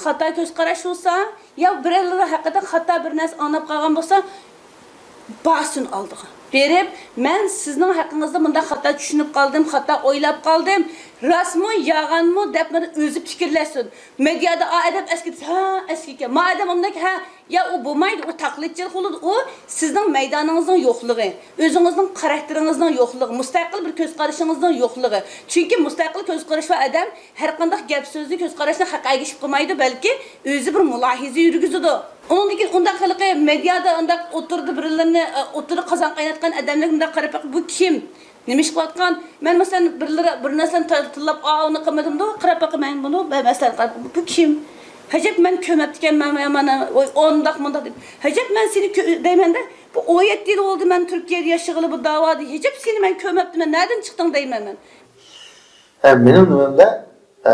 خاتا كۆز قاراش بولسا، يا بىرەيلىرى ھەققىدە خاتا بىر نەرسە ئاڭلاپ قالغان بولسا، بارسۇن ئالدىغا. بېرىپ، مەن سىزنىڭ ھەققىڭىزدە مۇنداق خاتا چۈشىنىپ قالدىم، خاتا ئويلاپ قالدىم، راستمۇ، يالغانمۇ دەپ مانا ئۆزى پىكىرلەشسۇن. مېدىيادا ئا ئادەم ئەسكى دېسە، ھە، ئەسكى ئىكەن. ما ئادەم ئۇنداق، ھە، يا ئۇ بولمايدۇ، ئۇ تاقلىدچىلىق بولىدۇ، ئۇ سىزنىڭ مەيدانىڭىزنىڭ يوقلۇقى، ئۆزىڭىزنىڭ خاراكتېرىڭىزنىڭ يوقلۇقى، مۇستەقىل بىر كۆز قارىشىڭىزنىڭ يوقلۇقى. چۈنكى مۇستەقىل كۆز قارىشى بار ئادەم ھەر قانداق گەپ سۆزنى، كۆز قاراشنى ھەق ئەگىشىپ قىلمايدۇ، بەلكى ئۆزى بىر مۇلاھىزە يۈرگۈزىدۇ. ئۇنىڭدىن كېيىن ئۇنداق ھېلىقى مېدىيادا ئۇنداق ئوتتۇرىدا بىرلىرىنى، ئوتتۇرىدا قازان قايناتقان ئادەملەرگە مۇنداق قاراپ بېقىپ، بۇ كىم؟ نېمە ئىش قىلىۋاتقان؟ مەن مەسىلەن، بىرلىرى بىر نەرسىلەرنى تا-، تىللاپ، ئا، ئۇنى قىلمىدىمدۇ؟ قاراپ باقىمەن بۇنى، مە-، مەسىلەن، قاراپ، بۇ كىم؟ ھەجەپ مەن كۆرمەپتىكەنمەن، مانا، مانا، ئۇنداق، مۇنداق دەپ. ھەجەپ مەن سېنى كۆ-، دەيمەندە، بۇ ئون يەتتە يىل بولدى مەن تۈركىيەدە ياشىغىلى، بۇ داۋادا. ھەجەپ سېنى مەن كۆرمەپتىمەن، نەدىن چىقتىڭ دەيمەن مەن. ھە، مېنىڭ نېمەمدە، ئە،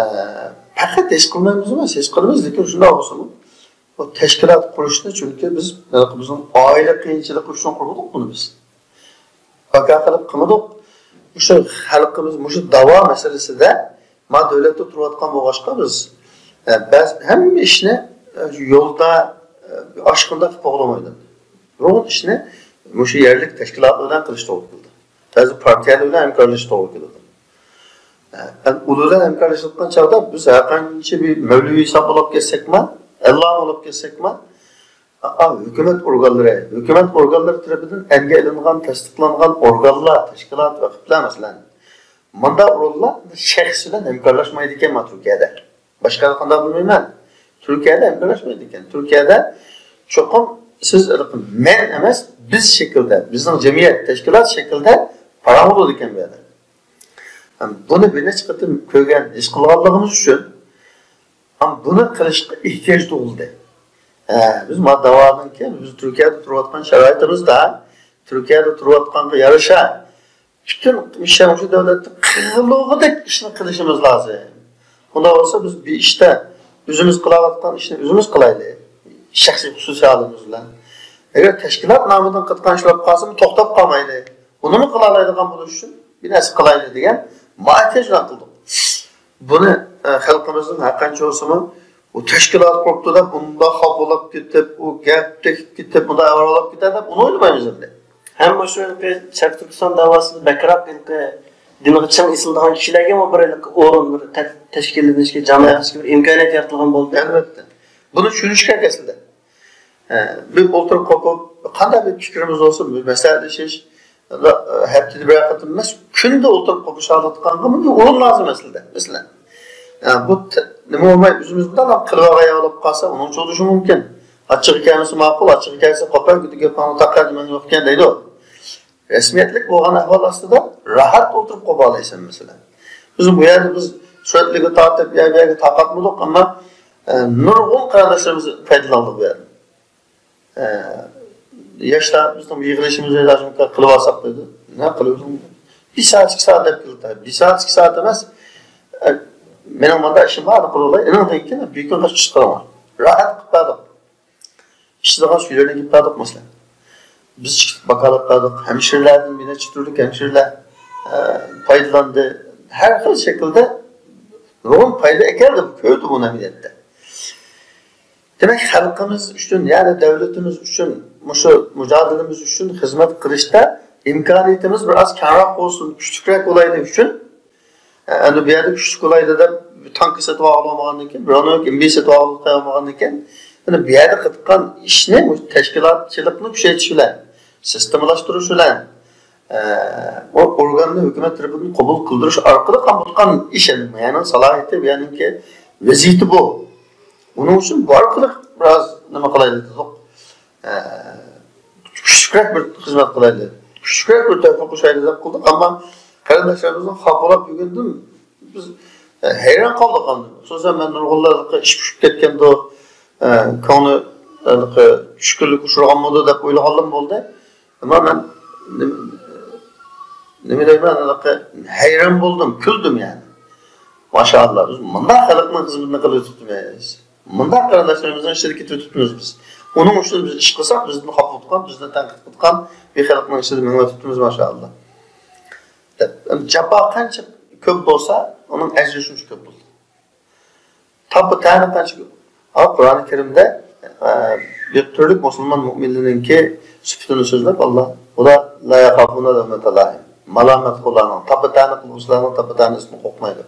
پەقەت ھېس قىلمايمىز ئەمەس، ھېس قىلىمىز، لېكىن شۇنداق بولسىمۇ، بۇ تەشكىلات قۇرۇشنى، چۈنكى بىز، بىزنىڭ ئائىلە قىيىنچىلىقى ئۈچۈن قۇرمىدۇق بۇنى بىز. پاكا قىلىپ قىلمىدۇق. مۇشۇ خەلقىمىز، مۇشۇ داۋا مەسىلىسىدە ما دۆلەتتە تۇرۇۋاتقان بولغاچقا بىز، ئە، بەزى ھەممە ئىشنى، ئە، يولدا، ئە، ئاشۇنداق قىلىپ بولغىلى بولمايدۇ. نۇرغۇن ئىشنى مۇشۇ يەرلىك تەشكىلاتلار بىلەن قىلىش توغرا كېلىدۇ. بەزى پارتىيەلەر بىلەن ھەمكارلىشىش توغرا كېلىدۇ. ئە، ئۇلار بىلەن ھەمكارلىشىۋاتقان چاغدا بىز ھەر قانچە بىر مەۋلىۋى ھېساب بولۇپ كەتسەكمۇ، ئەللا بولۇپ كەتسەكمۇ، ئا، ھۆكۈمەت ئورگانلىرى، ھۆكۈمەت ئورگانلىرى تەرىپىدىن ئەنگە ئېلىنغان، تەستىقلانغان ئورگانلار، تەشكىلات ۋە قىپلە، مەسىلەن، مۇنداق ئورۇنلار شەخس بىلەن ھەمكارلاشمايدىكەن ما تۈركىيەدە. باشقا قانداق بىلمەيمەن. تۈركىيەدە ھەمكارلاشمايدىكەن. تۈركىيەدە چوقۇم سىز، مەن ئەمەس، بىز شەكىلدە، بىزنىڭ جەمئىيەت، تەشكىلات شەكلىدە پاراڭ بولىدىكەن بۇ يەردە. بۇنى بىر نەچچە قېتىم كۆرگەن، ھېس قىلغانلىقىمىز ئۈچۈن، بۇنى قىلىشقا ئېھتىياج تۇغۇلدى. ھە، بىز ما داۋانىڭكى، بىز تۈركىيەدە تۇرۇۋاتقان شارائىتىمىزدا، تۈركىيەدە تۇرۇۋاتقانغا يارىشا، پۈتۈن مۇشۇ دۆلەتتە قىلغۇدەك ئىشنى قىلىشىمىز لازىم. ئۇنداق بولسا بىز بىر ئىشتا ئۆزىمىز قىلالايدىغان ئىشنى ئۆزىمىز قىلايلى. شەخسىي خۇسۇسىي ھالىمىز بىلەن. ئەگەر تەشكىلات نامىدىن قىلىدىغان ئىش بولۇپ قالسىمۇ توختاپ قالمايلى. بۇنىمۇ قىلالايدىغان بولۇش ئۈچۈن بىر نەرسە قىلايلى دېگەن مائىتى جان قىلدۇق. بۇنى، ئە، خەلقىمىزنىڭ ھەر قانچە بولسىمۇ، ئۇ تەشكىلات قۇرۇپتۇ دەپ، ئۇنداق خاپىلاپ كېتىپ، ئۇ گەپ تېگىپ كېتىپ، ئۇنداق ئاۋارىلاپ كېتەر دەپ، ئۇنى ئويلىمايمىز ئەمدى. ھەم مۇشۇ ھېلىقى شەرقىي تۈركىستان داۋاسىدا بەكرەك ھېلىقى دىنغا چىڭ ئېسىلىدىغان كىشىلەرگىمۇ بىر ھېلىقى ئورۇن، بىر تە-، تەشكىللىنىشكە، جامائەتلىشىشكە بىر ئىمكانىيەت يارىتىلغان بولدى. ئەلۋەتتە. بۇنى چۈشىنىش كېرەك ئەسلىدە. ئە، بىر ئولتۇرۇپ قوپۇپ، قانداق بىر پىكرىمىز بولسۇن، بىر مەسلىھەتلىشىش، ھەپتىدە بىرەر قېتىم ئەمەس، كۈندە ئولتۇرۇپ قوپۇش ھالىتىگە بۇ ئورۇن لازىم ئەسلىدە، مەسىلەن. ئە، بۇ تە-، نېمە بولماي، ئۆزىمىز بۇنداق قىلىۋالغان بولۇپ قالسا، ئۇنىڭچە بولۇشى مۇمكىن. ئاچچىقى كەلمىسە ماقۇل، ئاچچىقى كەلسە قوپاي، گېپىڭنى تاقا، نېمەڭ يوقكەن دەيدۇ. رەسمىيەتلىك بولغان ئەھۋال ئاستىدا راھەت ئولتۇرۇپ قوپالايسەن، مەسىلەن. بىز بۇ يەردە بىز سۈرەتلىرىگە تارتىپ، يا بۇ يەرگە تارقاتمىدۇق، ئەمما، ئە، نۇرغۇن قېرىنداشلىرىمىز پايدىلاندى بۇ يەردىن. ئە، ياشلار بىزنىڭ يىغىلىشىمىزنى قىلىۋالساق دېدى. نە قىلىۋېتىڭ. بىر سائەت، ئىككى سائەت دەپ كېلىپ، بىر سائەت، ئىككى سائەت ئەمەس. ئە، مېنىڭ مۇنداق ئىشىم بار، قىلىۋالاي. ئېنىڭدىن كېيىن بىر كۈن قاچ چىقىرىڭلار. راھەت قىلىپ بەردۇق. ئىچىدىغان سۈيلەرنى كېلىپ بەردۇق، مەسىلەن. بىز چىقىپ ۋاكالەت بەردۇق. ھەمشىرىلەردىن بىر نەچچە تۈرلۈك ھەمشىرىلەر، ئە، پايدىلاندى. ھەر خىل شەكىلدە نۇرغۇن پايدا ئەكەلدى، كۆردى بۇ ئەمەلىيەتتە. دېمەك، خەلقىمىز ئۈچۈن، يەنى دۆلىتىمىز ئۈچۈن، مۇشۇ مۇجادىلىمىز ئۈچۈن خىزمەت قىلىشتا ئىمكانىيىتىمىز بىر ئاز كەڭرەك بولسۇن، كۈچلۈكرەك بولايلى ئۈچۈن، ئەمدى بۇ يەردە كۈچلۈك بولايلى دەپ تانكا سېتىپ ئالغىلى بولمىغاندىن كېيىن، بىر ئويۇنلۇق ئىمبىر سېتىپ ئالغىلى قويالمىغاندىن كېيىن، يەنە بۇ يەردە قىلىدىغان ئىشنى مۇشۇ تەشكىلاتچىلىقنى كۈچەيتىش بىلەن، سىستېمىلاشتۇرۇش بىلەن، ئە، ئۇ ئورگاننى ھۆكۈمەت تەرىپىدىن قوبۇل قىلدۇرۇش ئارقىلىق قىلىدىغان ئىش ئەمدى. بۇ يەرنىڭ سالاھىيىتى، بۇ يەرنىڭكى ۋەزىيىتى بۇ. ئۇنىڭ ئۈچۈن بۇ ئارقىلىق بىراز نېمە قىلايلى دېدۇق. ئە، كۈچلۈكرەك بىر خىزمەت قىلايلى، كۈچلۈكرەك بىر تۆھپە قوشايلى دەپ قىلدۇق. ئەمما قېرىنداشلىرىمىزنىڭ خاپىلاپ يۈرگىنىدىن بىز، ئە، ھەيران قالدۇق ئاندىن. خۇسۇسەن مەن نۇرغۇنلارنىڭ ئىش پۇشۇپ كەتكەندۇ، ئە، كۆڭلى، ئە، چۈشكۈنلۈككە ئۇچرىغانمىدۇ دەپ ئويلىغانلىرىم بولدى. ئەمما مەن نېمە، نېمە دەيمەن، ھېلىقى ھەيران بولدۇم، كۈلدۈم يەنى. ماشائاللا، بىز مۇنداق خەلقنىڭ خىزمىتىنى قىلىۋېتىپتىمىز. مۇنداق قېرىنداشلىرىمىزنىڭ ئىچىدە كېتىۋېتىپتىمىز بىز. ئۇنىڭ ئۈچۈن بىز ئىش قىلساق، بىزدىن خاپا بولىدىغان، بىزنى تەنقىد قىلىدىغان بىر خەلقنىڭ ئىچىدە مېڭىۋېتىپتىمىز، ماشائاللا. دەپ، جاپا قانچە كۆپ بولسا، ئۇنىڭ ئەجرى شۇنچە كۆپ بولىدۇ. تاپا تەنە قانچە كۆپ؟ ھا، قۇرئانى كەرىمدە، ئە، بىر تۈرلۈك مۇسۇلمان مۇئمىنلىرىنىڭكى سۈپىتىنى سۆزلەپ، ئاللا، ئۇلار لا يەخافۇنە لەۋمەتە لائىم. مالامەت قىلغۇچىلارنىڭ، تاپا تەنە قىلغۇچىلارنىڭ تاپا تەنىسىدىن قورقمايدۇ.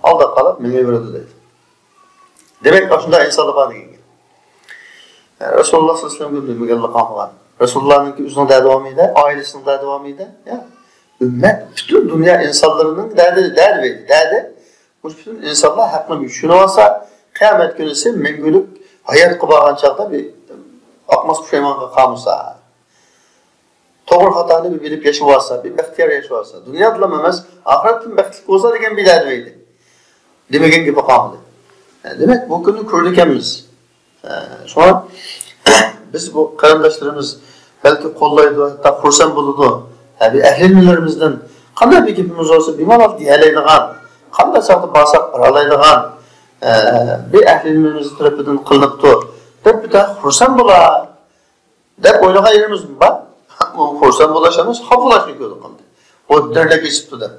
ئالداپ قالاپ مېڭىۋېرىدۇ دەيدۇ. دېمەك، ئاشۇنداق ئىنسانلار بار دېگەن گەپ. رەسۇلۇللا سەللەللاھۇ ئەلەيھى ۋەسەللەمگە نېمە گەپلا قالمىغان؟ رەسۇلۇللانىڭكى ئۆزىنىڭ دەردى بارمىدى؟ ئائىلىسىنىڭ دەردى بارمىدى؟ يا، ئۈممەت، پۈتۈن دۇنيا ئىنسانلىرىنىڭ دەردى، دەردى بەيدى، دەردى. مۇشۇ پۈتۈن ئىنسانلار ھەقنى چۈشىنىۋالسا، قىيامەت كۈنىسى مەڭگۈلۈك ھاياتقا بارغان چاغدا بىر ئاقماس پۇشايمانغا قالمىسا. توغرا خاتانى بىر بىلىپ ياشىۋالسا، بىر بەختىيار ياشىۋالسا، دۇنيادىلا ئەمەس، ئاخىرەتتىمۇ بەختلىك بولسا دېگەن بىر دەردى بەيدى. دېمىگەن گېپى قالمىدى. دېمەك، بۇ كۈننى كۆرىدىكەنمىز. شۇڭا بىز بۇ قېرىنداشلىرىمىز بەلكى قوللايدۇ، ھەتتا خۇرسەن بولىدۇ. بىر ئەھلى ئىلمىلىرىمىزدىن قانداق بىر گېپىمىز بولسا بىمالال دېيەلەيدىغان، قانداق چاغدا بارساق بارالايدىغان، بىر ئەھلى ئىلمىمىز تەرىپىدىن قىلىنىپتۇ دەپ بىر خۇرسەن بولا. دەپ ئويلىغان يېرىمىز بار. خۇرسەن بولۇش ئەمەس، خاپىلاشنى كۆردۇق ئەمدى. ئۇ دەرنەك ئېچىپتۇ دەپ.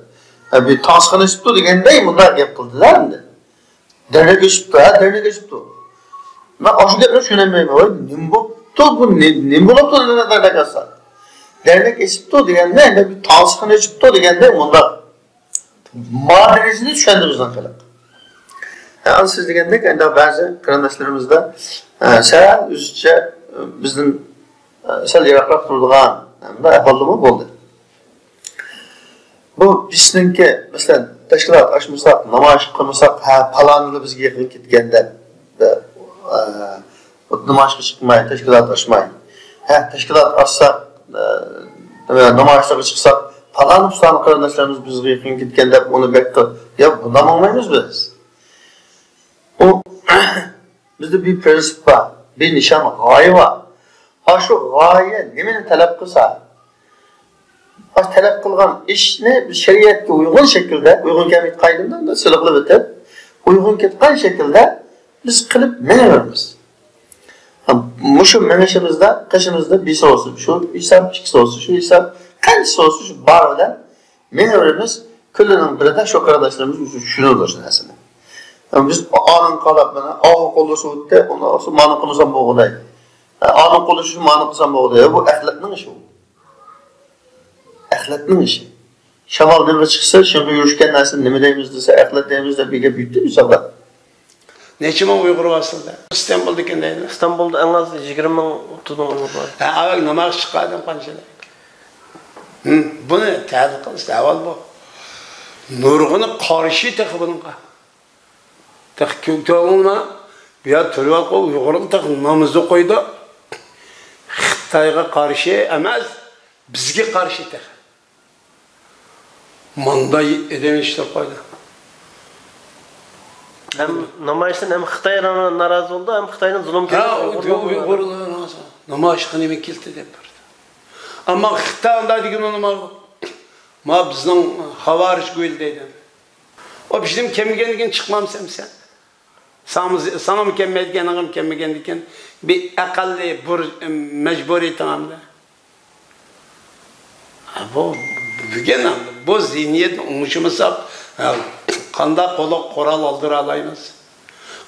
ھە، بىر تانسىخانا ئېچىپتۇ دېگەندەك مۇنداق گەپ قىلدىلە ئەمدى. دەرنەك ئېچىپتۇ، ھە، دەرنەك ئېچىپتۇ. مەن ئاشۇ گەپنى چۈشىنەلمەيمەن. ۋاي، نېمە بوپتۇ بۇ، نېمە، نېمە بولۇپتۇ دەرنەك ئاچسا؟ دەرنەك ئېچىپتۇ دېگەندە، بىر تانسىخانا ئېچىپتۇ دېگەندەك مۇنداق. ما دەرىجىدە چۈشەندى بىزنىڭ خەلق. ھە، سىز دېگەندەك، ئەمدى بەزى قېرىنداشلىرىمىزدا، ئە، سەل ئۆزىچە، ئە، بىزدىن، ئە، سەل يىراقراق تۇرىدىغان، ئە، بۇنداق ئەھۋاللىرىمۇ بولدى. بۇ بىزنىڭكى، مەسىلەن، تەشكىلات ئاچمىساق، نامايىش قىلمىساق، ھە، پالانىلا بىزگە يېقىن كەتكەن دەپ، ئە، نامايىشقا چىقماي، تەشكىلات ئاچماي. ھە، تەشكىلات ئاچساق، ئە، نامايىشلارغا چىقساق، پالان-پۇستان قېرىنداشلىرىمىز بىزگە يېقىن كەتكەن دەپ ئۇنى بەك قىل-، يا، بۇنداق ماڭمايمىز بىز. ئۇ، بىزدە بىر پىرىنسىپ بار، بىر نىشان، غايە بار. ئاشۇ غايە نېمىنى تەلەپ قىلسا، ئاشۇ تەلەپ قىلغان ئىشنى بىز شەرىئەتكە ئۇيغۇن شەكىلدە، ئۇيغۇن كەلمەيدىغان قايدىمدا سىلىقلاپ ئۆتۈپ، ئۇيغۇن كەتكەن شەكىلدە بىز قىلىپ مېڭىۋېرىمىز. مۇشۇ مېڭىشىمىزدا قېشىمىزدا بىرسى بولسۇن، شۇ ھېساب، ئىككىسى بولسۇن، شۇ ھېساب، قانچىسى بولسۇن، شۇ بار بىلەن مېڭىۋېرىمىز. كۈنلىرىنىڭ بىرىدە شۇ قېرىنداشلىرىمىز ئۆزى چۈشىنىدۇ شۇ نەرسىنى. بىز ئانىڭ قاراپ، مانا، ئاۋۇ قوللىسا بولدى، ئۇنى مانا قىلمىسام بولغۇدەك. ئانىڭ قوللىسا مانا قىلسام بولغۇدەك. بۇ ئەخلەتنىڭ ئىشى بۇ. ئەخلەتنىڭ ئىشى. شامال نېمىغا چىقسا، شۇنىڭغا يۈرۈشكەن نەرسىنى نېمە دەيمىز دېسە، ئەخلەت دەيمىز دەپ بىر گەپ يۈتتى بىز ئاغا. نەچچە مىڭ ئۇيغۇر بار سىلەردە؟ ئىستانبۇلدىكى دەيدۇ. ئىستانبۇلدا ئەڭ ئاز يىگىرمە مىڭ، ئوتتۇز مىڭ ئۇيغۇر بار. ھە، ئەۋەل نامايىش چىققان ئادەم قانچىلىك؟ ھىم، بۇنى تەھلىل قىلىش ئەۋەل بۇ. نۇرغۇنى قارشى تېخى بۇنىڭغا. تېخى كۆكتە ئوڭلىما، بۇ يەر تۇرۇۋالغان ئۇيغۇرلار تېخى نامىزى قويىدۇ. خىتايغا قارشى ئەمەس، بىزگە قارشى تېخى. مانداي ئادەم يېتىشتۈرۈپ قويدى. ھەم نامايىشتىن ھەم خىتاي نارازى بولدى، ھەم خىتاينىڭ زۇلۇم ھە، كۆرۈپ ئۇ، ئۇيغۇرلار ئۇيغۇر نارازى. نامايىشقا نېمە كەلتى دەپ بەردى. ئەمما خىتاي ئانداق دېگىنى نېمە؟ ما بىزنىڭ خاۋارىج گۇيل دەيدۇ. ئۇ بىزنىڭ كەلمىگەندىن كېيىن چىقمامسەن سەن؟ ساڭا، ساڭىمۇ كەلمەيدىكەن، ئانىڭغىمۇ كەلمىگەندىكەن، بىر ئەقەللىي بىر مەجبۇرىيىتىڭ ئەمدى. ھە، بۇ، بۈگۈن بۇ زېھنىيەتنى ئوڭشىمىساق، ھە، قانداق قولغا قورال ئالدۇرالايمىز؟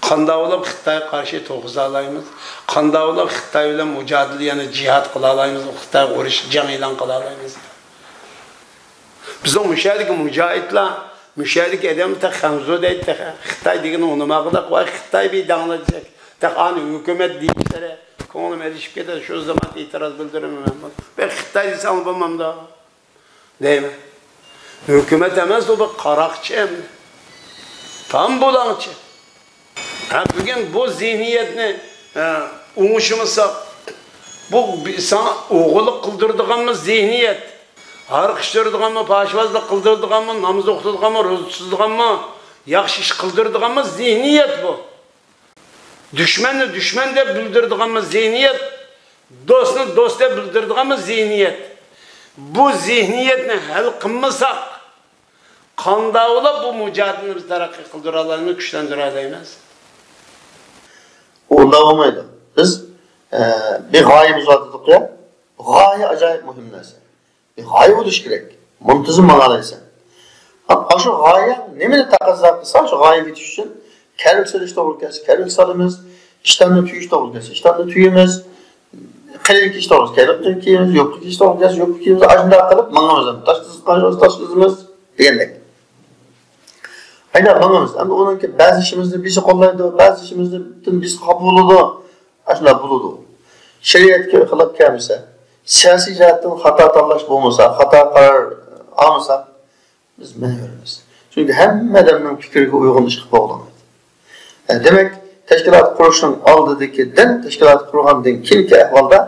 قانداق بولۇپ خىتايغا قارشى تۇرغۇزالايمىز؟ قانداق بولۇپ خىتاي بىلەن مۇجادىلە، يەنى جىھاد قىلالايمىز؟ خىتايغا ئۇرۇش، جەڭ ئېلان قىلالايمىز؟ بىزنىڭ مۇشۇ يەردىكى مۇجاھىدلار، مۇشۇ يەردىكى ئادەم تېخى خەنزۇ دەيدۇ، تېخى خىتاي دېگىنى ئۇنىماقلىق، ۋاي خىتاي بىر داڭلىدى دەك، تېخى ئانى ھۆكۈمەت دېيىشلىرى كۆڭلۈم ئېلىشىپ كېتىدۇ، شۇ زامان ئېتىراز بىلدۈرىمەن مەن. بۇ خىتاي دېسەڭ بولمامدۇ دەيمەن. ھۆكۈمەت ئەمەس، ئۇ بىر قاراقچى، تام بۇلاڭچى. ھە، بۈگۈن بۇ زېھنىيەتنى، ھە، ئوڭشىمىساق، بۇ بى-، ساڭا ئوغۇللۇق قىلدۇرىدىغانمۇ زېھنىيەت؟ ھارقىشتۇرىدىغانمۇ، پاشىۋازلىق قىلدۇرىدىغانمۇ، ناماز ئوقۇتىدىغانمۇ، روزا تۇتىدىغانمۇ، ياخشى ئىش قىلدۇرىدىغانمۇ زېھنىيەت بۇ. دۈشمەننى دۈشمەن دەپ بىلدۈرىدىغانمۇ زېھنىيەت، دوستنى دوست دەپ بىلدۈرىدىغانمۇ زېھنىيەت. بۇ زېھنىيەتنى ھەل قىلمىساق، قانداق بولۇپ بۇ مۇجاھىدىنى بىز تەرەققىي قىلدۇرالايمىز، كۈچلەندۈرەلەيمىز؟ ئۇنداق بولمايدۇ. بىز، ئە، بىر غايىمىز بار دېدۇق يا، غايە ئاجايىپ مۇھىم نەرسە. بىر غايە بولۇشى كېرەك. مۇنتىزىم ماڭالايسەن. ئاشۇ غايە نېمىنى تەقەززا قىلسا، شۇ غايىگە يېتىش ئۈچۈن كەرۋىل سېلىش توغرا كەلسە، كەرۋىل سالىمىز. ئىشتاننى تۈيۈش توغرا كەلسە، ئىشتاننى تۈيىمىز. قېلىن كىيىش توغرا كەلسە، قېلىن كىيىمىز. يۇقا كىيىش توغرا كەلسە، يۇقا كىيىمىز. ئاشۇنداق قىلىپ ماڭىمىز. تاش تىزىپ قالسا، تاش تىزىمىز دېگەندەك. ئايلاپ ماڭىمىز. ئەمدى ئۇنىڭكى بەزى ئىشىمىزنى بىرسى قوللايدۇ، بەزى ئىشىمىزدىن بىرسى خاپا بولىدۇ. ئاشۇنداق بولىدۇ. شەرىئەتكە خىلاپ كەلمىسە، سىياسىي جەھەتتىن خاتا تاللاش بولمىسا، خاتا قارار ئالمىسا، بىز مېڭىۋېرىمىز. چۈنكى ھەممە ئادەمنىڭ پىكرىگە ئۇيغۇن ئىش قىلىپ بولغىلىمايدۇ. ئە، دېمەك، تەشكىلات قۇرۇشنىڭ ئالدىدىكى دەم، تەشكىلات قۇرغاندىن كېيىنكى ئەھۋالدا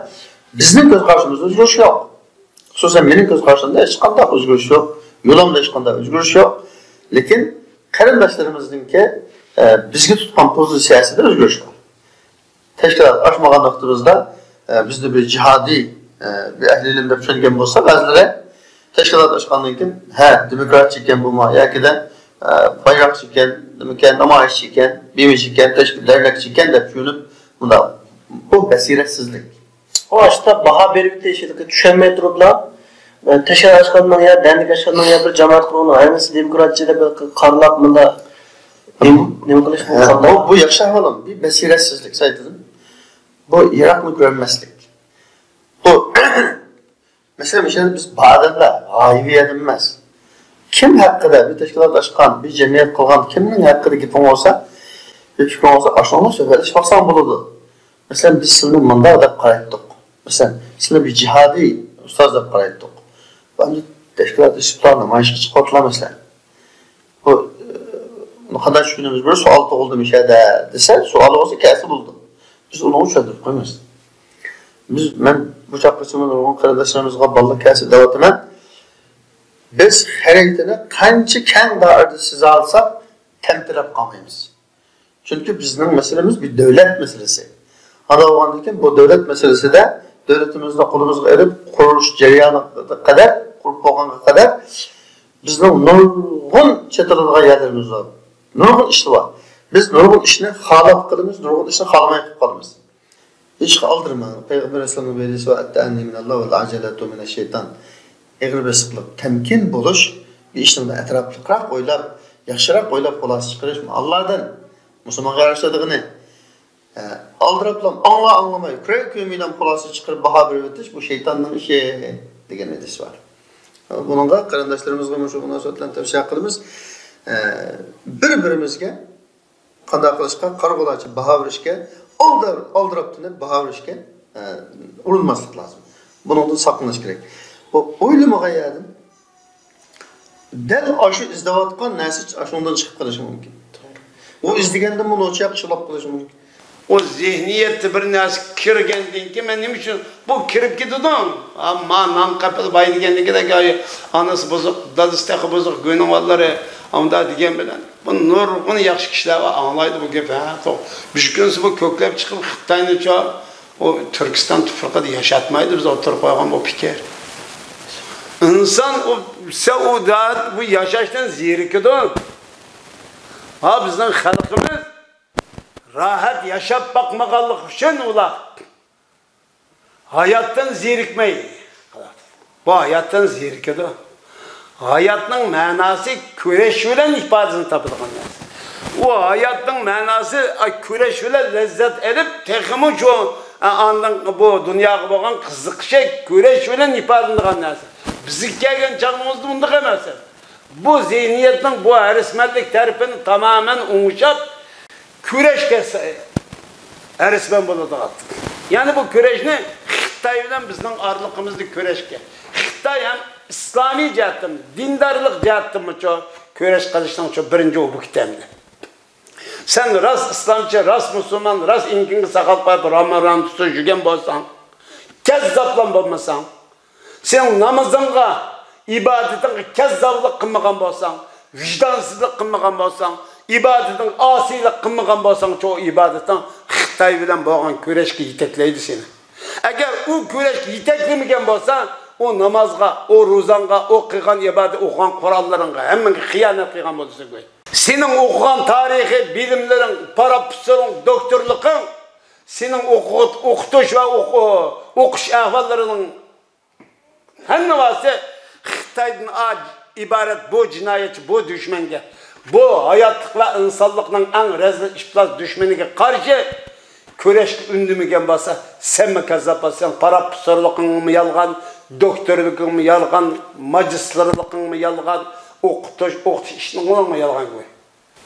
بىزنىڭ كۆز قارىشىمىزدا ئۆزگىرىش يوق. خۇسۇسەن مېنىڭ كۆز قارىشىمدا ھېچقانداق ئۆزگىرىش يوق. يولۇمدا ھېچقانداق ئۆزگىرىش يوق. لېكىن قېرىنداشلىرىمىزنىڭكى، ئە، بىزگە تۇتقان پوزىتسىيەسىدە ئۆزگىرىش بار. تەشكىلات ئاچمىغان ۋاقتىمىزدا، ئە، بىزنى بىر جىھادىي، ئە، بىر ئەھلى ئىلىم دەپ چۈشەنگەن بولسا بەزىلىرى، تەشكىلات ئاچقاندىن كېيىن، ھە، دېموكراتچى ئىكەن بۇمۇ ياكىدە، ئە، بايراقچى ئىكەن، نېمىكەن، نامايىشچى ئىكەن، بېمىچى ئىكەن، تەشكىل دەرنەكچى ئىكەن دەپ چۈشىنىپ، مۇنداق، بۇ بەسىرەتسىزلىك. ئۇ ئاشتا باھا بېرىپ كېتىش، چۈشەنمەي تۇرۇپلا، تەشكىلات ئاچقاننىڭ يا دەرنەك ئاچقاننىڭ يا بىر جامائەت قۇرغاننىڭ ھەممىسى دېموكراتچى دەپ قارىلاپ، مۇنداق نېمە، نېمە قىلىش بۇ ھە، قانداق؟ بۇ، بۇ ياخشى ئەھۋال، بىر بەسىرەتسىزلىك، سايتىدىن. بۇ يىراقنى كۆرمەسلىك. بۇ، مەسىلەن، مۇشۇ يەردە بىز بار ئادەملەر، غايىۋى ئادەم ئەمەس. كىم ھەققىدە بىر تەشكىلات ئاچقان، بىر جەمئىيەت قىلغان، كىمنىڭ ھەققىدە گېپىڭ بولسا، بىر پىكرىڭ بولسا، ئاشۇنىڭ سۆھبەتلىشىپ باقساڭ بولىدۇ. مەسىلەن، بىز سىلىنى مۇنداق دەپ قارايتتۇق. مەسىلەن، سىلىنى بىر جىھادىي ئۇستاز دەپ قارايتتۇق. ئەمدى تەشكىلات ئىشلار، نامايىشقا چىقىۋاتىدىلا، مەسىلەن. بۇ، ئە، قانداق چۈشىنىمىز؟ بىر سوئال تۇغۇلدى مۇشۇ يەردە دېسە، سوئال بولسا كەلسە بولىدۇ. بىز ئۇنىڭغا چۈشەندۈرۈپ قويىمىز. بىز، مەن بۇ چاغقىچە نۇرغۇن قېرىنداشلىرىمىزغا بالىلار كەلسە دەۋاتىمەن. بىز خەرىتىنى قانچە كەڭ دائىرىدە سىزالىساق، تەمتىرەپ قالمايمىز. چۈنكى بىزنىڭ مەسىلىمىز بىر دۆلەت مەسىلىسى. ئانداق بولغاندىن كېيىن بۇ دۆلەت مەسىلىسىدە دۆلىتىمىزنى قولىمىزغا ئېلىپ قۇرۇش جەريانىغا قەدەر، قۇرۇپ بولغانغا قەدەر بىزنىڭ نۇرغۇن چېتىلىدىغان يەرلىرىمىز بار. نۇرغۇن ئىشلار بار. بىز نۇرغۇن ئىشنى خالاپ قىلىمىز، نۇرغۇن ئىشنى خالىماي قىلىپ قالىمىز. ھېچقا ئالدىرىماڭ. پەيغەمبەر ئەلەيھىسسالامنىڭ ۋەدىسى بار، «ئەتتەئەننى مىنەللاھ ۋەل ئەجەلەتۇ مىنەششەيتان.» ئېغىر بېسىقلىق، تەمكىن بولۇش، بىر ئىشنى ئەتراپلىقراق ئويلاپ، ياخشىراق ئويلاپ خۇلاسە چىقىرىش ئاللادىن. مۇسۇلمانغا يارىشىدىغىنى. ئە، ئالدىراپلا ئاڭلا ئاڭلىماي، كۆرە كۆرمەيلا خۇلاسە چىقىرىپ باھا بېرىۋېتىش، بۇ شەيتاننىڭ ئىشى دېگەن ھەدىس بار. بۇنىڭغا قېرىنداشلىرىمىزغا مۇشۇ مۇناسىۋەت بىلەن تەۋسىيە قىلىمىز. ئە، بىر-بىرىمىزگە قانداق قىلىشقا، قارىغۇلارچە باھا بېرىشكە، ئالدىراپ، ئالدىراپ تۇرۇپ باھا بېرىشكە، ئە، ئۇرۇنماسلىق لازىم. بۇنىڭدىن ساقلىنىش كېرەك. بۇ ئويلىمىغان يەردىن دەل ئاشۇ ئىزدەۋاتقان نەرسە ئاشۇنىڭدىن چىقىپ قېلىشى مۇمكىن. ئۇ ئىزدىگەندىن بۇ نوچىياق چىقىپ قېلىشى مۇمكىن. ئۇ زېھنىيەتتە بىر نەرسە كىرگەندىن كېيىن، مەن نېمە ئۈچۈن بۇ كىرىپ كېتىدۇ؟ ئا، ما نان قەپىلى باي دېگەندىكىدەك، ئاي، ئانىسى بۇزۇق، دادىسى تېخى بۇزۇق، گۆنىڭ بالىلىرى ئامدا دېگەن بىلەن، بۇ نۇرغۇن ياخشى كىشىلەر بار، ئاڭلايدۇ بۇ گەپ، ھە، توغرا. بىر كۈنسى بۇ كۆكلەپ چىقىپ خىتاينىچۇ، ئۇ تۈركىستان تۇپرىقىدا ياشاتمايدۇ، بىز ئوتتۇرىغا قويغان بۇ پىكىر. ئىنسان ئۇ، سە-، ئۇ زات بۇ ياشاشتىن زېرىكىدۇ. ھا، بىزنىڭ خەلقىمىز راھەت ياشاپ باقمىغانلىقى ئۈچۈن ئۇلار ھاياتتىن زېرىكمەي، بۇ ھاياتتىن زېرىكىدۇ. ھاياتنىڭ مەناسى كۈرەش بىلەن ئىپادىسىنى تاپىدىغان نەرسە. ئۇ ھاياتنىڭ مەناسى، ئا، كۈرەش بىلەن لەززەت ئېلىپ، تېخىمۇ شۇ، ئا، ئاندىن بۇ دۇنياغا بولغان قىزىقىشى كۈرەش بىلەن ئىپادىلىنىدىغان نەرسە. بىزگە كەلگەن چاغىمىزدا ئۇنداق ئەمەس. بۇ زېھنىيەتنىڭ بۇ ھەرىسمەنلىك تەرىپىنى تامامەن ئوڭشاپ، كۈرەشكە س-، ھەرىسمەن بولىدىغان. يەنى بۇ كۈرەشنى خىتاي بىلەن بىزنىڭ ئارىلىقىمىزدا كۈرەشكە. خىتاي ھەم ئىسلامىي جەھەتتىن، دىندارلىق جەھەتتىنمۇچۇ كۈرەش قىلىشنىڭچۇ بىرىنچى ئوبيېكتى ئەمدى. سەن راست ئىسلامچى، راست مۇسۇلمان، راست ئىنكىڭگە ساقال قويۇپ، رامازان تۇتۇپ يۈرگەن بولساڭ، كەززاپلام بولمىساڭ، سېنىڭ نامىزىڭغا، ئىبادىتىڭگە كەززاپلىق قىلمىغان بولساڭ، ۋىجدانسىزلىق قىلمىغان بولساڭ، ئىبادىتىڭگە ئاسىيلىق قىلمىغان بولساڭچۇ، ئۇ ئىبادىتىڭ خىتاي بىلەن بولغان كۈرەشكە يېتەكلەيدۇ سېنى. ئەگەر ئۇ كۈرەشكە يېتەكلىمىگەن بولسا، ئۇ نامازغا، ئۇ روزاڭغا، ئۇ قىلغان ئىبادەت، ئوقۇغان قۇرئانلىرىڭغا ھەممىڭگە خىيانەت قىلغان بولىسەن گوي. سېنىڭ ئوقۇغان تارىخىي بىلىملىرىڭ، پروفېسسورۇڭ، دوكتورلۇقۇڭ، سېنىڭ ئوقۇت-، ئوقۇتۇش ۋە ئوقۇ-، ئوقۇش ئەھۋاللىرىنىڭ ھەممە ۋاسىتە خىتايدىن ئا-، ئىبارەت بۇ جىنايەتچى، بۇ دۈشمەنگە، بۇ ھاياتلىق ۋە ئىنسانلىقنىڭ ئەڭ رەزىل ئىپلاس دۈشمىنىگە قارشى كۈرەشكە ئۈندىمىگەن بولسا، سەنمۇ كاززاپ بولساڭ، پروفېسسورلۇقۇڭمۇ يالغان، دوكتورلۇقۇڭمۇ يالغان، ماگىستىرلىقىڭمۇ يالغان، ئوقۇتۇش، ئوقۇتۇش ئىشىڭمۇ يالغان گوي.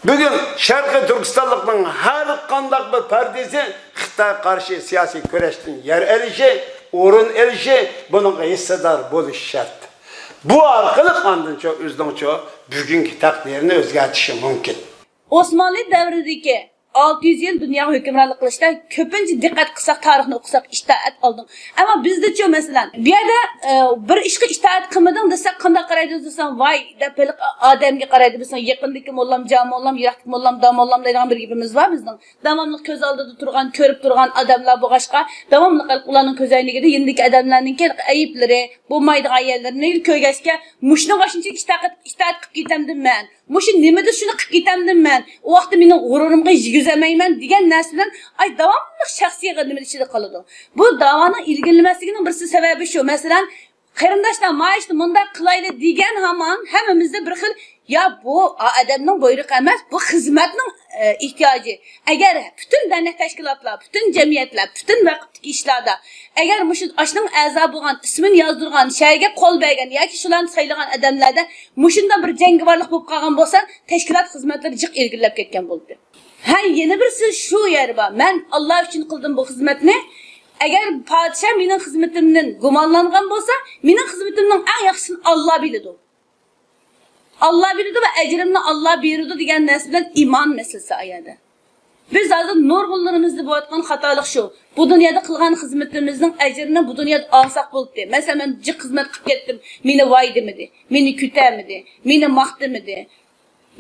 بۈگۈن شەرقىي تۈركىستانلىقنىڭ ھەر قانداق بىر پەردىسى خىتايغا قارشى سىياسىي كۈرەشتىن يەر ئېلىشى، ئورۇن ئېلىشى، بۇنىڭغا ھېسسىدار بولۇشى شەرت. بۇ ئارقىلىق ئاندىنچۇ ئۆزىنىڭچۇ بۈگۈنكى تەقدىرىنى ئۆزگەرتىشى مۇمكىن. ئوسمانلى دەۋرىدىكى ئالتە يۈز يىل دۇنياغا ھۆكۈمرانلىق قىلىشتا كۆپىنچە دىققەت قىلساق، تارىخنى ئوقۇساق، ئىتائەت ئالدىڭ. ئەمما بىزدىچۇ، مەسىلەن، بۇ يەردە، ئە، بىر ئىشقا ئىتائەت قىلمىدىڭ دېسەك، قانداق قارايدۇ دېسەڭ، ۋاي دەپ ھېلىقى ئادەمگە قارايدۇ. بىزنىڭ يېقىندىكى موللام، جا موللام، يىراقتىكى موللام، دا موللام دەيدىغان بىر گېپىمىز بار بىزنىڭ. داۋاملىق كۆز ئالدىدا تۇرغان، كۆرۈپ تۇرغان ئادەملەر بولغاچقا، داۋاملىق ئۇلارنىڭ كۆز ئەينىكىدە يېنىدىكى ئادەملەرنىڭكى ئەيىبلىرى، بولمايدىغان يەرلىرىنى كۆرگەچكە، مۇشۇنىڭغا شۇنچىلىك ئىتائەت، ئىتائەت قىلىپ كېتەمدىم مەن. مۇشۇ نېمىدۇر شۇنى قىلىپ كېتەمدىم مەن، ئۇ ۋاقىتتا مېنىڭ غۇرۇرۇمغا يېگۈزەلمەيمەن دېگەن نەرسە بىلەن، ئاي، داۋاملىق شەخسىي غەم نېمە ئىچىدە قالىدۇ. بۇ داۋانىڭ ئىلگىرىلىمەسلىكىنىڭ بىرسى سەۋەبى شۇ. مەسىلەن، قېرىنداشلار، مانا ئىشنى مۇنداق قىلايلى دېگەن ھامان ھەممىمىزدە بىر خىل، يا بۇ ئادەمنىڭ بۇيرۇقى ئەمەس، بۇ خىزمەتنىڭ، ئە، ئېھتىياجى. ئەگەر پۈتۈن دەرنەك تەشكىلاتلار، پۈتۈن جەمئىيەتلەر، پۈتۈن ۋاقىت ئىشلاردا، ئەگەر مۇشۇ ئاشۇنىڭ ئەزا بولغان، ئىسمىنى يازدۇرغان، شەھەرگە قول بەرگەن ياكى شۇلارنى سايلىغان ئادەملەردە مۇشۇنداق بىر جەڭگىۋارلىق بولۇپ قالغان بولسا، تەشكىلات خىزمەتلىرى جىق ئىلگىرىلەپ كەتكەن بولاتتى. ھە، يەنە بىرسى شۇ يەر بار. مەن ئاللا ئۈچۈن قىلدىم بۇ خىزمەتنى. ئەگەر پادىشاھ مېنىڭ خىزمىتىمدىن گۇمانلانغان بولسا، مېنىڭ خىزمىتىمنىڭ ئەڭ ياخشىسىنى ئاللا بىلىدۇ. ئاللا بىلىدۇ ۋە ئەجرىمنى ئاللا بېرىدۇ دېگەن نەرسە بىلەن ئىمان مەسىلىسى ئايادا. بىز ھازىر نۇرغۇنلىرىمىزدە بولۇۋاتقان خاتالىق شۇ. بۇ دۇنيادا قىلغان خىزمىتىمىزنىڭ ئەجرىنى بۇ دۇنيادا ئالساق بولدى. مەسىلەن، مەن جىق خىزمەت قىلىپ كەتتىم، مېنى ۋاي دېمىدى، مېنى كۆتەرمىدى، مېنى ماختىمىدى،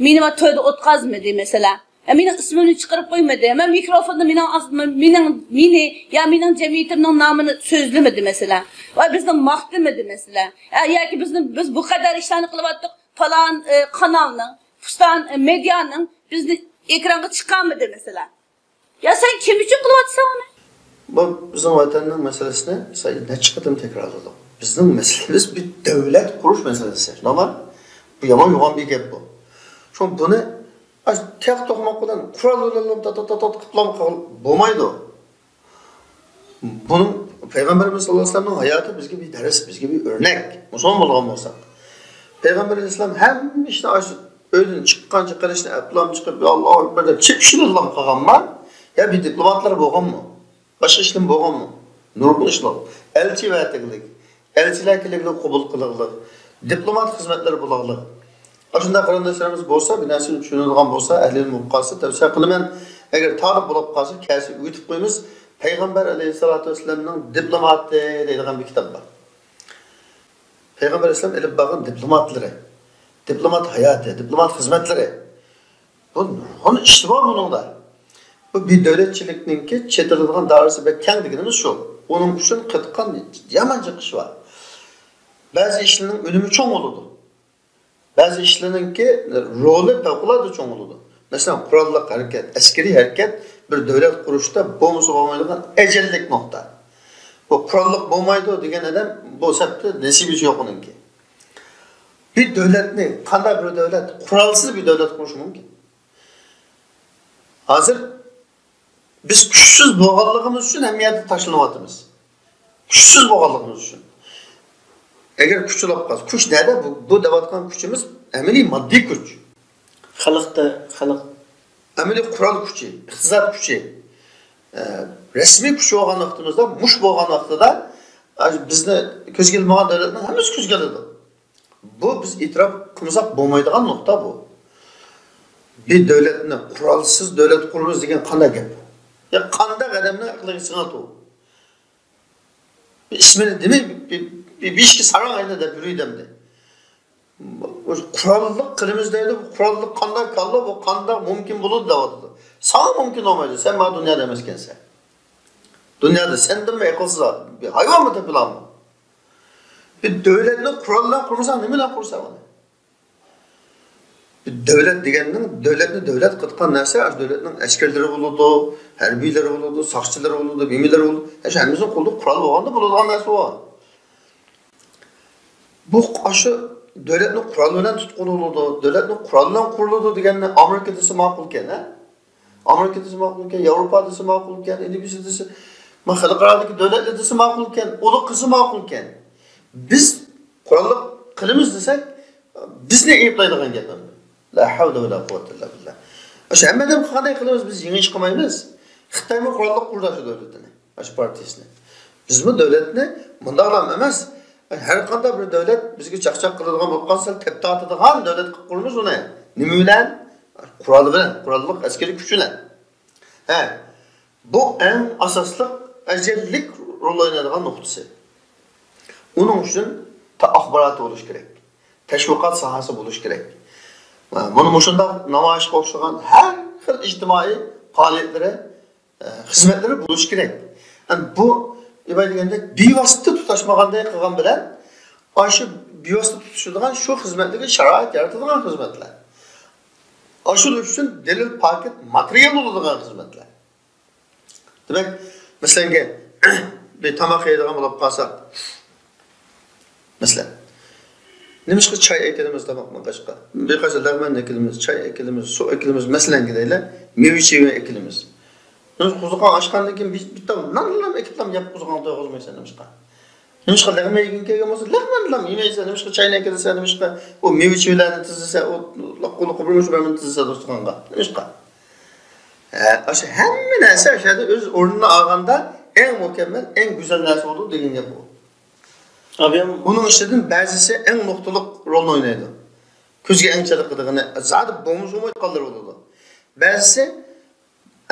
مېنى ۋە تويدا ئوتقازمىدى، مەسىلەن. ھە، مېنىڭ ئىسمىمنى چىقىرىپ قويمىدى. مەن مىكروفوندا مېنىڭ ئاست-، مېنىڭ، مېنى يا مېنىڭ جەمئىيىتىمنىڭ نامىنى سۆزلىمىدى، مەسىلەن. ۋە بىزنى ماختىمىدى، مەسىلەن. ھە، ياكى بىزنى، بىز بۇ قەدەر ئىشلارنى قىلىۋاتتۇق، پالان، ئە، قانالنىڭ، پۇستان، ئە، مېدىيانىڭ بىزنى ئېكرانغا چىقارمىدى، مەسىلەن. يا سەن كىم ئۈچۈن قىلىۋاتىسەن ئۇنى؟ بۇ بىزنىڭ ۋەتەننىڭ مەسىلىسىنى سەن نەچچە قېتىم تەكرارلىدۇق. بىزنىڭ مەسىلىمىز بىر دۆلەت قۇرۇش مەسىلىسى. شۇنداقمۇ؟ بۇ يامان يوغان بىر گەپ بۇ. شۇڭا بۇنى ئاش-، تەق توقماق بىلەن، قورال بىلەن تات، تات، تات، تات قىپلام قىل-، بولمايدۇ. بۇنىڭ پەيغەمبىرىمىز ساللاللاھۇ ئەلەيھى ۋەسەللەمنىڭ ھاياتى بىزگە بىر دەرس، بىزگە بىر ئۆرنەك. مۇسۇلمان بولغان بولساق. پەيغەمبەر ئەلەيھىسسالام ھەممە ئىشنى ئاشۇ ئۆيدىن چىققانچە قىلىشنى ئەپلام چىقىپ، يا ئاللاھۇ ئەكبەر دەپ چېپىشىدىلا قىلغانما؟ يا بىر دىپلوماتلار بولغانمۇ؟ باشقا ئىشلىرمۇ بولغانمۇ؟ نۇرغۇن ئىشلار. ئەلچى ۋەتىگىلىك، ئەلچىلەر كېلىگىلى قوبۇل قىلىغلىق، دىپلومات خىزمەتلىرى بولغلىق. ئاشۇنداق قېرىنداشلىرىمىز بولسا، بىر نەرسىنى چۈشىنىدىغان بولسا، ئەھلىلىم بولۇپ قالسا، تەۋسىيە قىلىمەن. ئەگەر تالىپ بولۇپ قالسا، كەلسە ئۆگىتىپ قويىمىز. پەيغەمبەر ئەلەيھىسسالاتۇ ۋەسسالامنىڭ دىپلوماتى دەيدىغان بىر كىتاب بار. پەيغەمبەر ئەلەيھىسسالام ئېلىپ بارغان دىپلوماتلىرى، دىپلومات ھاياتى، دىپلومات خىزمەتلىرى. بۇ نۇرغۇن ئىش بار بۇنىڭدا. بۇ بىر دۆلەتچىلىكنىڭكى چېتىلىدىغان دائىرىسى بەك كەڭ دېگىنىمىز شۇ. ئۇنىڭ ئۈچۈن قىلىدىغان يامان جىق ئىش بار. بەزى ئىشلارنىڭ ئۈنۈمى چوڭ بولىدۇ. بەزى ئىشلارنىڭكى رولى پەۋقۇلئاددە چوڭ بولىدۇ. مەسىلەن، قوراللىق ھەرىكەت، ئەسكىرىي ھەرىكەت بىر دۆلەت قۇرۇشتا بولمىسا بولمايدىغان ئەجەللىك نۇقتا. بۇ قوراللىق بولمايدۇ دېگەن ئادەم بۇ سەپتە نېسىبىسى يوق ئۇنىڭكى. بىر دۆلەتنى، قانداق بىر دۆلەت، قورالسىز بىر دۆلەت قۇرۇش مۇمكىن؟ ھازىر بىز كۈچسىز بولغانلىقىمىز ئۈچۈن ھەممە يەردە تاشلىنىۋاتىمىز. كۈچسىز بولغانلىقىمىز ئۈچۈن. ئەگەر كۈچ ئۇلاپ قالسا، كۈچ نەدە؟ بۇ، بۇ دەۋاتقان كۈچىمىز ئەمەلىي ماددىي كۈچ. خەلقتە، خەلق. ئەمەلىي قورال كۈچى، ئىقتىساد كۈچى، ئە، رەسمىي كۈچ بولغان ۋاقتىمىزدا، مۇش بولغان ۋاقتىدا، ئە، بىزنى كۆزگە ئىلمىغان دۆلەتنىڭ ھەممىسى كۆزگە ئىلىدۇ. بۇ بىز ئېتىراپ قىلمىساق بولمايدىغان نۇقتا بۇ. بىر دۆلەتنى قورالسىز دۆلەت قۇرىمىز دېگەن قانداق گەپ بۇ؟ يا قانداق ئادەمنىڭ ئەقلىگە سىڭىدۇ؟ بىر ئىسمىنى دېمەي، بىر، بىر، بىر ئىشكە ساراڭ ئاينا دەپ يۈرۈي دەمدى. قوراللىق قىلىمىز دەيدۇ. بۇ قوراللىق قانداق كاللا، بۇ قانداق مۇمكىن بولىدۇ دەۋاتىدۇ. ساڭا مۇمكىن بولمايدۇ، سەن مانا دۇنيادا ئەمەسكەنسەن. دۇنيادا سەندىنمۇ ئەقىلسىز ھايۋانمۇ تېپىلامدۇ؟ بىر دۆلەتنى قورال بىلەن قۇرمىساڭ، نېمە بىلەن قۇرىسەن ئۇنى؟ بىر دۆلەت دېگەننىڭ، دۆلەتنى دۆلەت قىلىدىغان نەرسە، ئاشۇ دۆلەتنىڭ ئەسكەرلىرى بولىدۇ، ھەربىيلىرى بولىدۇ، ساقچىلىرى بولىدۇ، بىمىلىرى بولىدۇ. ئاشۇ ھەممىسىنىڭ قولىدا قورال بولغاندا بولىدىغان نەرسە ئۇ. بۇ، ئاشۇ دۆلەتنى قورال بىلەن تۇتقىلى بولىدۇ، دۆلەتنى قورال بىلەن قۇرۇلىدۇ دېگەننى ئامېرىكا دېسە ماقۇلكەن، ھە؟ ئامېرىكا دېسە ماقۇلكەن، ياۋروپا دېسە ماقۇلكەن، ئىندىيە دېسە، ما خەلقئارادىكى دۆلەتلەر دېسە ماقۇلكەن، ئۇلۇغ قىلسا ماقۇلكەن. بىز قوراللىق قىلىمىز دېسەك، بىزنى ئەيىبلەيدىغان گەپ ئەمدى. لا ھەۋلە ۋە لا قۇۋۋەتە ئىللا بىللا. ئاشۇ ھەممىدىن قانداق قىلىمىز؟ بىز يېڭى ئىش قىلمايمىز. خىتايمۇ قوراللىق قۇردى شۇ دۆلىتىنى. ئاشۇ پارتىيىسىنى. بىزمۇ دۆلەتنى مۇنداقلام ئەمەس. ھەر قانداق بىر دۆلەت بىزگە چاقچاق قىلىدىغان بولۇپ قالسا، سەل تەپ تارتىدىغان دۆلەت قىلىپ قۇرىمىز ئۇنى. نېمە بىلەن؟ قورال بىلەن، قوراللىق ئەسكىرىي كۈچ بىلەن. ھە، بۇ ئەڭ ئاساسلىق، ئەجەللىك رول ئوينايدىغان نۇقتىسى. ئۇنىڭ ئۈچۈن تا-، ئاخبارات بولۇش كېرەك. تەشۋىقات ساھەسى بولۇش كېرەك. مانا مۇشۇنداق نامايىشقا ئوخشىغان ھەر خىل ئىجتىمائىي پائالىيەتلىرى، ئە، خىزمەتلىرى بولۇشى كېرەك. ئەمدى بۇ، ئىباي دېگەندەك، بىۋاسىتە تۇتاشمىغاندەك قىلغان بىلەن، ئاشۇ بىۋاسىتە تۇتۇشىدىغان شۇ خىزمەتلەرگە شارائىت يارىتىدىغان خىزمەتلەر. ئاشۇ ئۈچۈن دەلىل پاكىت ماتېرىيال بولىدىغان خىزمەتلەر. دېمەك، مەسىلەنگە، بىر تاماق يەيدىغان بولۇپ قالساق، مەسىلەن، نېمىشقا چاي ئەكېلىمىز تاماقنىڭ قېشىغا؟ بىر قانچە لەغمەن ئەكېلىمىز، چاي ئەكېلىمىز، سۇ ئەكېلىمىز، مەسىلەنگە دەيلى، مېۋە چېۋە ئەكېلىمىز. نېمىشقا قوزۇقاڭ ئاچقاندىن كېيىن بىر، بىر تال نانلام ئەكېپلام يەپ قوزۇقاڭ تويغۇزمايسەن نېمىشقا؟ نېمىشقا لەغمەن يېگۈڭ كەلگەن بولسا، لەغمەنلام يېمەيسەن؟ نېمىشقا چاينى ئەكېلىسەن؟ نېمىشقا ئۇ مېۋە چېۋىلەرنى تىزىسەن؟ ئۇ لىققۇ لىققۇ بىر مۇشۇ بىر تىزىسەن دوستىخانغا. نېمىشقا؟ ھە، ئاشۇ ھەممە نەرسە ئاشۇ يەردە ئۆز ئورنىنى ئالغاندا، ئەڭ مۇكەممەل، ئەڭ گۈزەل نەرسە بولىدۇ دېگەن گەپ ئۇ. ئابىيام ئۇنىڭ ئىچىدىن بەزىسى ئەڭ نۇقتىلىق رولنى ئوينايدۇ. كۆزگە ئەڭ چېلىقىدىغىنى، زادى بولمىسا بولمايدىغانلىرى بولىدۇ. بەزىسى،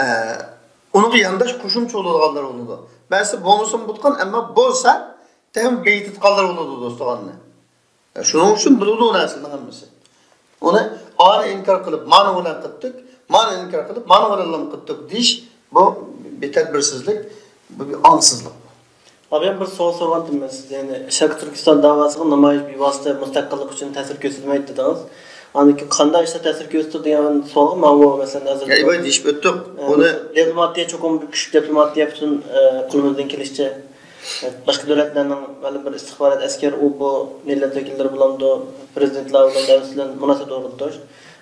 ئە، ئۇنىڭغا يانداش قوشۇمچە بولىدىغانلىرى بولىدۇ. بەزىسى بولمىسىمۇ بولىدىغان، ئەمما بولسا، تېخىمۇ بېيىتىدىغانلىرى بولىدۇ دوستىخاننى. شۇنىڭ ئۈچۈن بولىدۇ ئۇ نەرسىنىڭ ھەممىسى. ئۇنى ئانى ئىنكار قىلىپ، مانى بىلەن قىلدۇق، مانى ئىنكار قىلىپ، مانى بىلەنلا قىلدۇق دېيىش، بۇ بىر تەدبىرسىزلىك، بۇ بىر ئاڭسىزلىق. ئابىيام بىر سوئال سورىغانتىم مەن سىزدىن، يەنى شەرقىي تۈركىستان داۋاسىغا نامايىش بىۋاسىتە مۇستەقىللىق ئۈچۈن تەسىر كۆرسەتمەيدۇ دېدىڭىز. ئاندىن كېيىن قانداق ئىشتا تەسىر كۆرسىتىدۇ دېگەن سوئالغا ماۋۇ، مەسىلەن، ھازىر يا، ئىباي دېيىشىپ ئۆتتۇق. ئە، ئۇنى دىپلوماتىيە، چوقۇم بىر كۈچلۈك دىپلوماتىيە پۈتۈن، ئە، قولىمىزدىن كېلىشىچە، ئە، باشقا دۆلەتلەرنىڭ مەلۇم بىر ئىستىخبارات ئەسكەر، ئۇ بۇ مىللەت ۋەكىللىرى بولامدۇ، پىرېزىدېنتلار بىلەن، دەۋلەت بىلەن مۇناسىۋەت ئورنىتىش،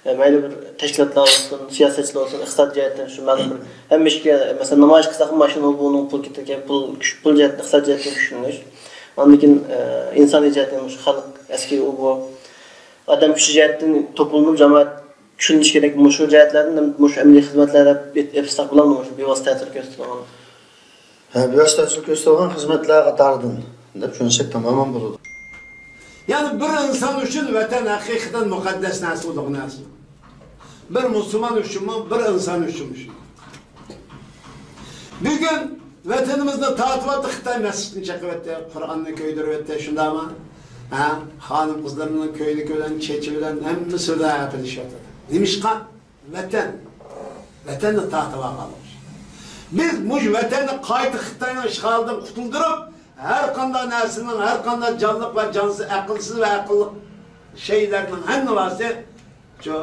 ئە، مەيلى بىر تەشكىلاتلار بولسۇن، سىياسەتچىلەر بولسۇن، ئىقتىساد جەھەتتىن شۇ مەلۇم بىر ھەممە ئىشكە، مەسىلەن، نامايىش قىلساقمۇ ماشىنا بۇنىڭ پۇل كېتىدىكەن، پۇل، كۈچ، پۇل جەھەتتىن، ئىقتىساد جەھەتتىن كۈچلىنىش. ئاندىن كېيىن، ئە، ئىنسانىي جەھەتتىن مۇشۇ خەلق ئەسكىرى ئۇ بۇ ئادەم كۈچى جەھەتتىن توپلىنىپ، جامائەت چۈشىنىشى كېرەك. مۇشۇ جەھەتلەردىن، مۇشۇ ئەمەلىي خىزمەتلەر دەپ ئېيت-، ئېيتساق بولامدۇ، مۇشۇ بىۋاسىتە تەسىر كۆرسىتىدىغان؟ ھە، بىۋاسىتە تەسىر كۆرسىتىدىغان خىزمەتلەر قاتارىدىن دەپ چۈشەنسەك تامامەن بولىدۇ. يەنى بىر ئىنسان ئۈچۈن ۋەتەن ھەقىقەتەن مۇقەددەس نەرسە، ئۇلۇغ نەرسە. بىر مۇسۇلمان ئۈچۈنمۇ، بىر ئىنسان ئۈچۈنمۇ شۇنداق. بۈگۈن ۋەتىنىمىزنى تارتىۋاتتى خىتاي، مەسچىتنى چېقىۋەتتى، قۇرئاننى كۆيدۈرۈۋەتتى، شۇنداقمۇ؟ ھە؟ خانىم-قىزلىرىنىڭ كۆينىكى بىلەن، چېچى بىلەن، ھەممىسى بىلەن ئەپلىشىۋاتىدۇ. نېمىشقا؟ ۋەتەن. ۋەتەننى تارتىۋالغانلىق ئۈچۈن. بىز مۇشۇ ۋەتەننى قايتا خىتاينىڭ ئىشغالىدىن قۇتۇلدۇرۇپ، ھەر قانداق نەرسىنىڭ، ھەر قانداق جانلىق ۋە جانسىز، ئەقىلسىز ۋە ئەقىللىق شەيلەرنىڭ ھەممىسى شۇ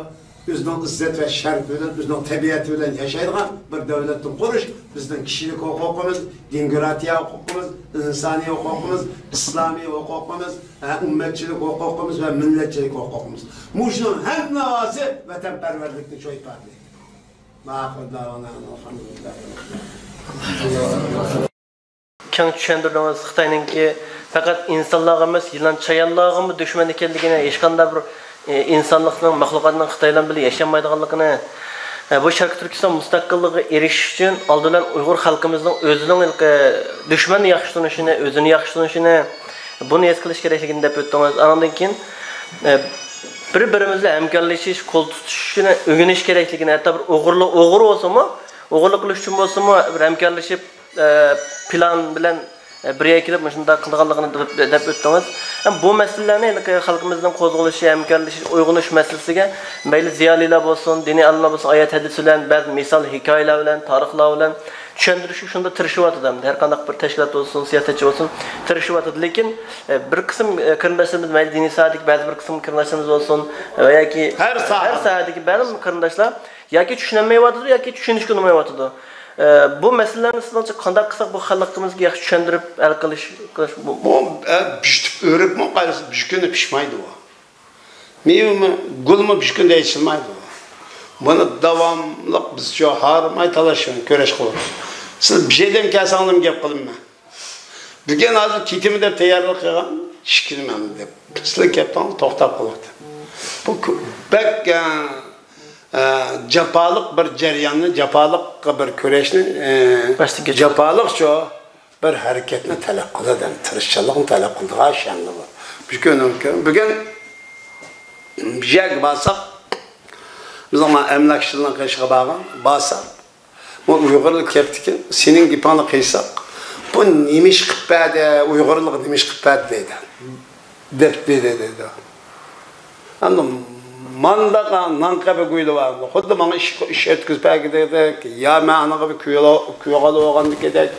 ئۆزىنىڭ ئىززەت ۋە شەرىپى بىلەن، ئۆزىنىڭ تەبىئەتى بىلەن ياشايدىغان بىر دۆلەتنى قۇرۇش بىزنىڭ كىشىلىك ھوقۇقىمىز، دېموكراتىيە ھوقۇقىمىز، ئىنسانىي ھوقۇقىمىز، ئىسلامىي ھوقۇقىمىز، ھە، ئۈممەتچىلىك ھوقۇقىمىز ۋە مىللەتچىلىك ھوقۇقىمىز. مۇشۇنىڭ ھەممىسى ۋەتەنپەرۋەرلىكنى شۇ ئىپادىلەيدۇ. ماقۇل داۋانا، ئەلھەمدۇلىللاھ. كەڭ چۈشەندۈردىڭىز. خىتاينىڭكى پەقەت ئىنسانلارغا ئەمەس، يىلان، چايانلارغىمۇ دۈشمەن ئىكەنلىكىنى ھېچقانداق بىر، ئى، ئىنسانلىقنىڭ، مەخلۇقاتنىڭ خىتايلار بىلەن ياشىيالمايدىغانلىقىنى، ئە، بۇ شەرقىي تۈركىستان مۇستەقىللىقىغا ئېرىشىش ئۈچۈن ئالدى بىلەن ئۇيغۇر خەلقىمىزنىڭ ئۆزىنىڭ ھېلىقى دۈشمەننى ياخشى تونۇشىنى، ئۆزىنى ياخشى تونۇشىنى، بۇنى ھېس قىلىش كېرەكلىكىنى دەپ ئۆتتىڭىز. ئانىڭدىن كېيىن، ئە، بىر-بىرىمىز بىلەن ھەمكارلىشىش، قول تۇتۇشۇشنى ئۆگىنىش كېرەكلىكىنى، ھەتتا بىر ئوغرىلىق، ئوغرى بولسىمۇ، ئوغرىلىق قىلىش ئۈچۈن بولسىمۇ بىر ھەمكارلىشىپ، ئە، پىلان بىلەن، ئە، بىر يەرگە كېلىپ مۇشۇنداق قىلىدىغانلىقىنى دەپ، دەپ ئۆتتىڭىز. ھەم بۇ مەسىلىلەرنى ھېلىقى خەلقىمىزنىڭ قوزغىلىشى، ھەمكارلىشىش، ئويغىنىش مەسىلىسىگە مەيلى زىيالىيلار بولسۇن، دىنىي ئالىملار بولسۇن، ئايەت، ھەدىس بىلەن، بەزى مىسال، ھېكايىلەر بىلەن، تارىخلار بىلەن چۈشەندۈرۈشكە شۇنداق تىرىشىۋاتىدۇ. ئەمدى ھەر قانداق بىر تەشكىلات بولسۇن، سىياسەتچى بولسۇن، تىرىشىۋاتىدۇ. لېكىن، ئە، بىر قىسىم، ئە، قېرىنداشلىرىمىز، مەيلى دىنىي ساھەدىكى بەزى بىر قىسىم قېرىنداشلىرىمىز بولسۇن، ۋە ياكى ھەر ساھە. ھەر ساھەدىكى مەلۇم قېرىنداشلار ياكى چۈشىنەلمەيۋاتىدۇ، ياكى چۈشىنىشكە ئۇنىمايۋاتىدۇ. ئە، بۇ مەسىلىلەرنى سىزنىڭچە قانداق قىلساق بۇ خەلقىمىزگە ياخشى چۈشەندۈرۈپ ھەل قىلىش، قىلىش بۇ، بۇ، ئە، بىشتىپ ئۆرۈكمۇ قايسى بىر كۈنى پىشمايدۇ ئۇ. مېۋىمۇ، گۈلمۇ بىر كۈندە ئېچىلمايدۇ. بۇنى داۋاملىق بىز شۇ ھارماي تالاشىش، كۈرەش قىلىمىز. سىز بىر يەردىن كەلسەڭلارمۇ گەپ قىلىمەن. بۈگۈن ھازىر كېتىمەن دەپ تەييارلىق قىلغان، ئىككى كۈنى مەن دەپ. سىلەر كەپتىڭىز، توختاپ قالدى. بۇ كۆ-، بەك، ئە، ئە، جاپالىق بىر جەرياننى، جاپالىق بىر كۈرەشنى، ئە، باشتىن كەچۈرۈپ. جاپالىق شۇ. بىر ھەرىكەتنى تەلەپ قىلىدۇ، تىرىشچانلىقنى تەلەپ قىلىدىغان ئىش ئەمدى بۇ. بۈگۈن، بۈگۈن بىر يەرگە بارساق، بىزنىڭ مانا ئەملاكچىلارنىڭ قېشىغا بارغان، بارساق، بۇ ئۇيغۇرلار كەپتىكەن، سېنىڭ گېپىڭنى قىلساق، بۇ نېمە ئىش قىلىپ بەردى، ئۇيغۇرلارغا نېمە ئىش قىلىپ بەردى دەيدۇ. دەپ دېدى دەيدۇ. ئەمدى مانداق نان قەبە گۇيلى بار. خۇددى ماڭا ئىش، ئىش ئۆتكۈزۈپ بەرگۈدەك، يا مەن ئانىڭغا بىر كۈيىۋال-، كۈيىۋالىۋالغاندىكىدەك.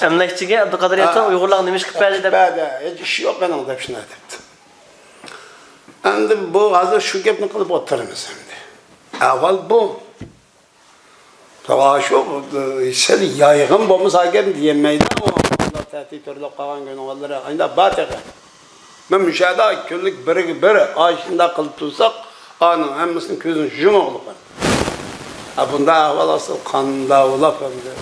ئەملەكچىگە ئابدۇقادىر ياتسان ھە. ئۇيغۇرلارغا نېمە ئىش قىلىپ بەردى دەپ. بەردى. ھېچ ئىش يوق ئانىڭ دەپ شۇنداق دەپتۇ. ئەمدى بۇ ھازىر شۇ گەپنى قىلىپ ئولتۇرىمىز ئەمدى. ئەھۋال بۇ. توغرا شۇ، سەل يايغىن بولمىسا ئەگەر دېيەلمەيدۇ، ئۇ تەتۈر تۆرىلەپ قالغان گۇناھلىرى ئايدا بار تېخى. مەن مۇشۇ يەردە كۈنلۈك بىرگە بىر ئاشۇنداق قىلىپ تۇرساق، ئانىڭ ھەممىسىنىڭ كۆزىنى يۇمۇقلۇقى. ھە، بۇنداق ئەھۋال ئاستىدا قانداق بولاپ ئەمدى